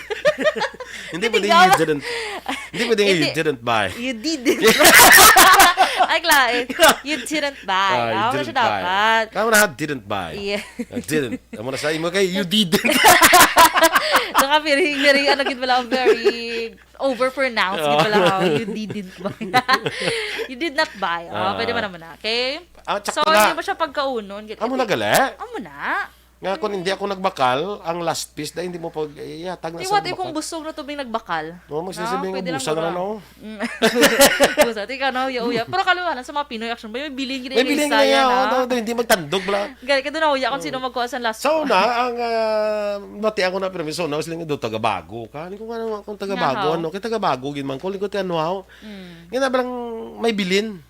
Hindi pwedeng nga you ba? didn't. Hindi pwedeng you Hindi. didn't buy. You didn't. Ay, kala, eh. You didn't buy. Ah, you Ah, wala didn't siya buy. dapat. Tama na, didn't buy. Yeah. Ah, didn't. Amo na sa imo kay you didn't. Saka very, very, ano, gid pala, very overpronounced, gid pala, Oh. oh, you didn't buy. You did not buy. Oh, Ah. pwede man naman na. Okay? Ah, So, sakto na. hindi mo siya pagkaunon, gid. Amo na Hindi. gali? Amo na. Nga, kung hindi ako nagbakal, ang last piece na hindi mo pag-, ihatag na Di, sa what if kung bakal. busog na tubig nagbakal? No, magsasabing No, pwede lang ubusan na guro. lang, no? Mm. Busa, tika na, uya-uya. Pero kaluhanan sa mga Pinoy action ba? May bilin gid May yung bilin isa na yan, yan, oh, oh. no, hindi magtandog, bla. Gani ka doon, uya, kung Oh. sino magkuha sa last So, one. na, ang, ah, mati ako na permiso, na, sila nga daw, "Tagabago ka." Ano ko nga naman kung tagabago, Nahaw. ano? Kay tagabago, gid man ko, lingkod ka, ano, haw? Mm. Nga na, blang may bilin.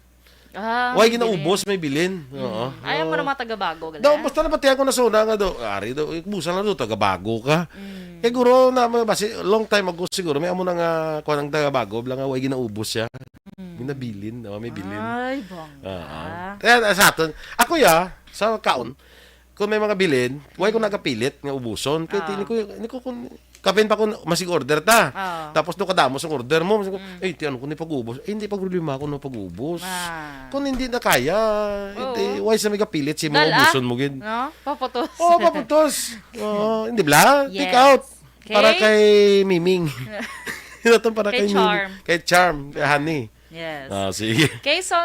Ah, Way may bilin. ginaubos, may bilin. Oo. Mm. Ayaw mo na mga tagabago, gala. Daw, basta na pati ako na suna nga daw, ari daw, ikbusa lang daw, tagabago ka. Mm. Kay guro na, may basi, long time ago siguro, may amo na nga, kuha ng tagabago, bla nga, way ginaubos siya. Mm. May nabilin, oh, may bilin. Ay, bongga. Oo. Kaya, sa aton, ako ya, sa kaon, kung may mga bilin, way ko Mm. nagapilit nga ubuson. Kay Ah. tini ko, ini ko kung, kapin pa kung masig order ta. Ah. Tapos do kadamo sang order mo, masig, Mm. "Ay, ti, ano ko ni pag-ubos?" Eh, hindi pag problema ako no pag-ubos. Ah. Kung hindi na kaya, Oo. hindi, way sa may kapilit, si mo Dal, ah. ubuson mo gid. No? Paputos. Oo, paputos. Oo, hindi bla? Take Yes. out. Para Okay. kay Miming. Ito para Kay kay Miming. Charm. Kay Charm, kay Honey. Yes. Ah, sige. Okay, so,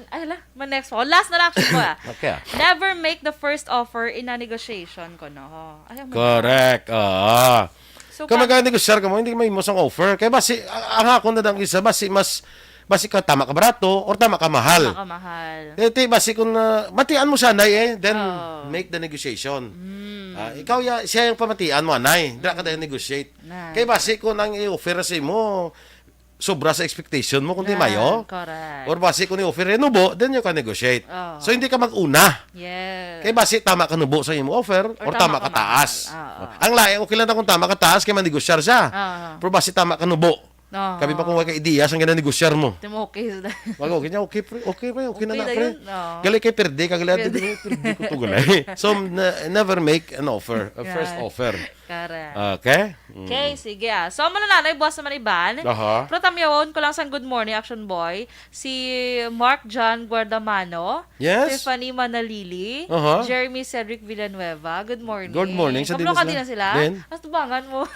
ay la, my next one. Last na lang, actually, ko, ah. Okay, ah. Never make the first offer in a negotiation, ko, no? Ay, ang Correct. Oo. So, Kung pag- magnegosyar ka mo, hindi may mo sang offer. Kaya basi, a-, ang ako na lang isa, basi mas, basi ka tama ka barato or tama ka mahal. Tama ka mahal. Eh, ti, basi kung, ah, matian mo siya, anay, eh, then Oo. make the negotiation. Mm. Ah, ikaw, ya, siya yung pamatian mo, anay. Dira ka Mm. tayo negotiate. Nice. Kaya basi kung ang i-offer sa imo, sobra sa expectation mo, kung di Ah, mayo. correct. Or basi kung i-offer, eh, nubo, then you can negotiate. Oo. So, hindi ka mag-una. Yes. Kaya basi tama ka nubo sa imo offer, Or or tama tama ka ka taas. mahal. Oo. Ang lain, okay lang na kung tama ka taas, kaya manegosyar siya. Oo. Pero basi tama ka nubo. Oo. Kami pa kung wala ka ideya, saan ka na negosyar mo? Timo, okay, sir. Wag, okay niya, okay, pre, okay, pre, okay na Okay na na, pre. yun, oo. Gali kay perde, kagala, Perde. perde ko to, gali. So, na-, never make an offer, a first Yan. offer. Correct. Okay? Mm. Okay, sige, ah. So, amo na, nanay, buwas naman iban. Aha. Pero tamyawon ko lang sang good morning, Action Boy. Si Mark John Guardamano, Yes. Tiffany Manalili, Aha. Jeremy Cedric Villanueva. Good morning. Good morning sa Kablo din ka sila. din na sila? Din? Mas tubangan mo.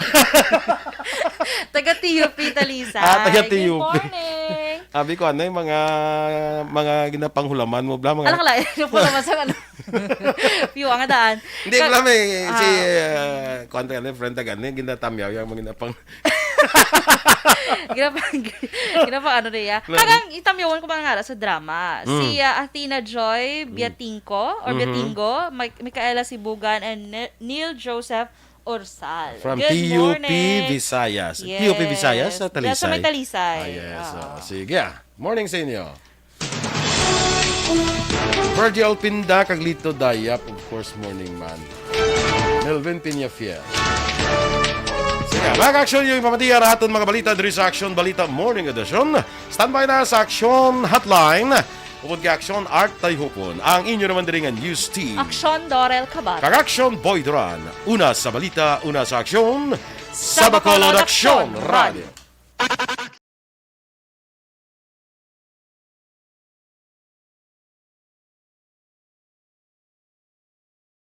Taga T U P Talisay. Ah, taga T U P. Good morning. Abi ko, ano yung mga, mga ginapanghulaman mo, bla, mga Alam ka lang, yung pala masang ano. Piyo, ang daan. Hindi, Ka-, wala, may, si, ah. ah, kuwan, taga, friend, taga, ano, ginatamyaw yung mga ginapang- Ginapang-, ginapang-, ano na iya. Wala. Kagang itamyawan ko mga ngara sa drama. Mm. Si, ah, Athena Joy Mm. Biatingco, or Mhm. Biatinggo, Mi-, Micaela Sibugan, and Ne-, Neil Joseph Orsal. From Good T U P morning. Visayas. T U P Visayas, Yes. sa Diyan sa may Talisay. Talisay. Ah, yes. Oo. Ah, sige, ah. Morning sa inyo. Virgil Pinda kag Lito Dayap, of course, morning man. Melvin Peñafiel. Sige, mga ka-aksyon, yung ipamatiya ra aton mga balita diri sa Aksyon Balita Morning Edition. Standby na sa Aksyon Hotline. Upod kay Aksyon Art Tayhupon, ang inyo naman diri nga news team. Aksyon Dorel Kabat. Kag Aksyon Boy Duran. Una sa balita, una sa aksyon. Sa Bacolod Aksyon Radio.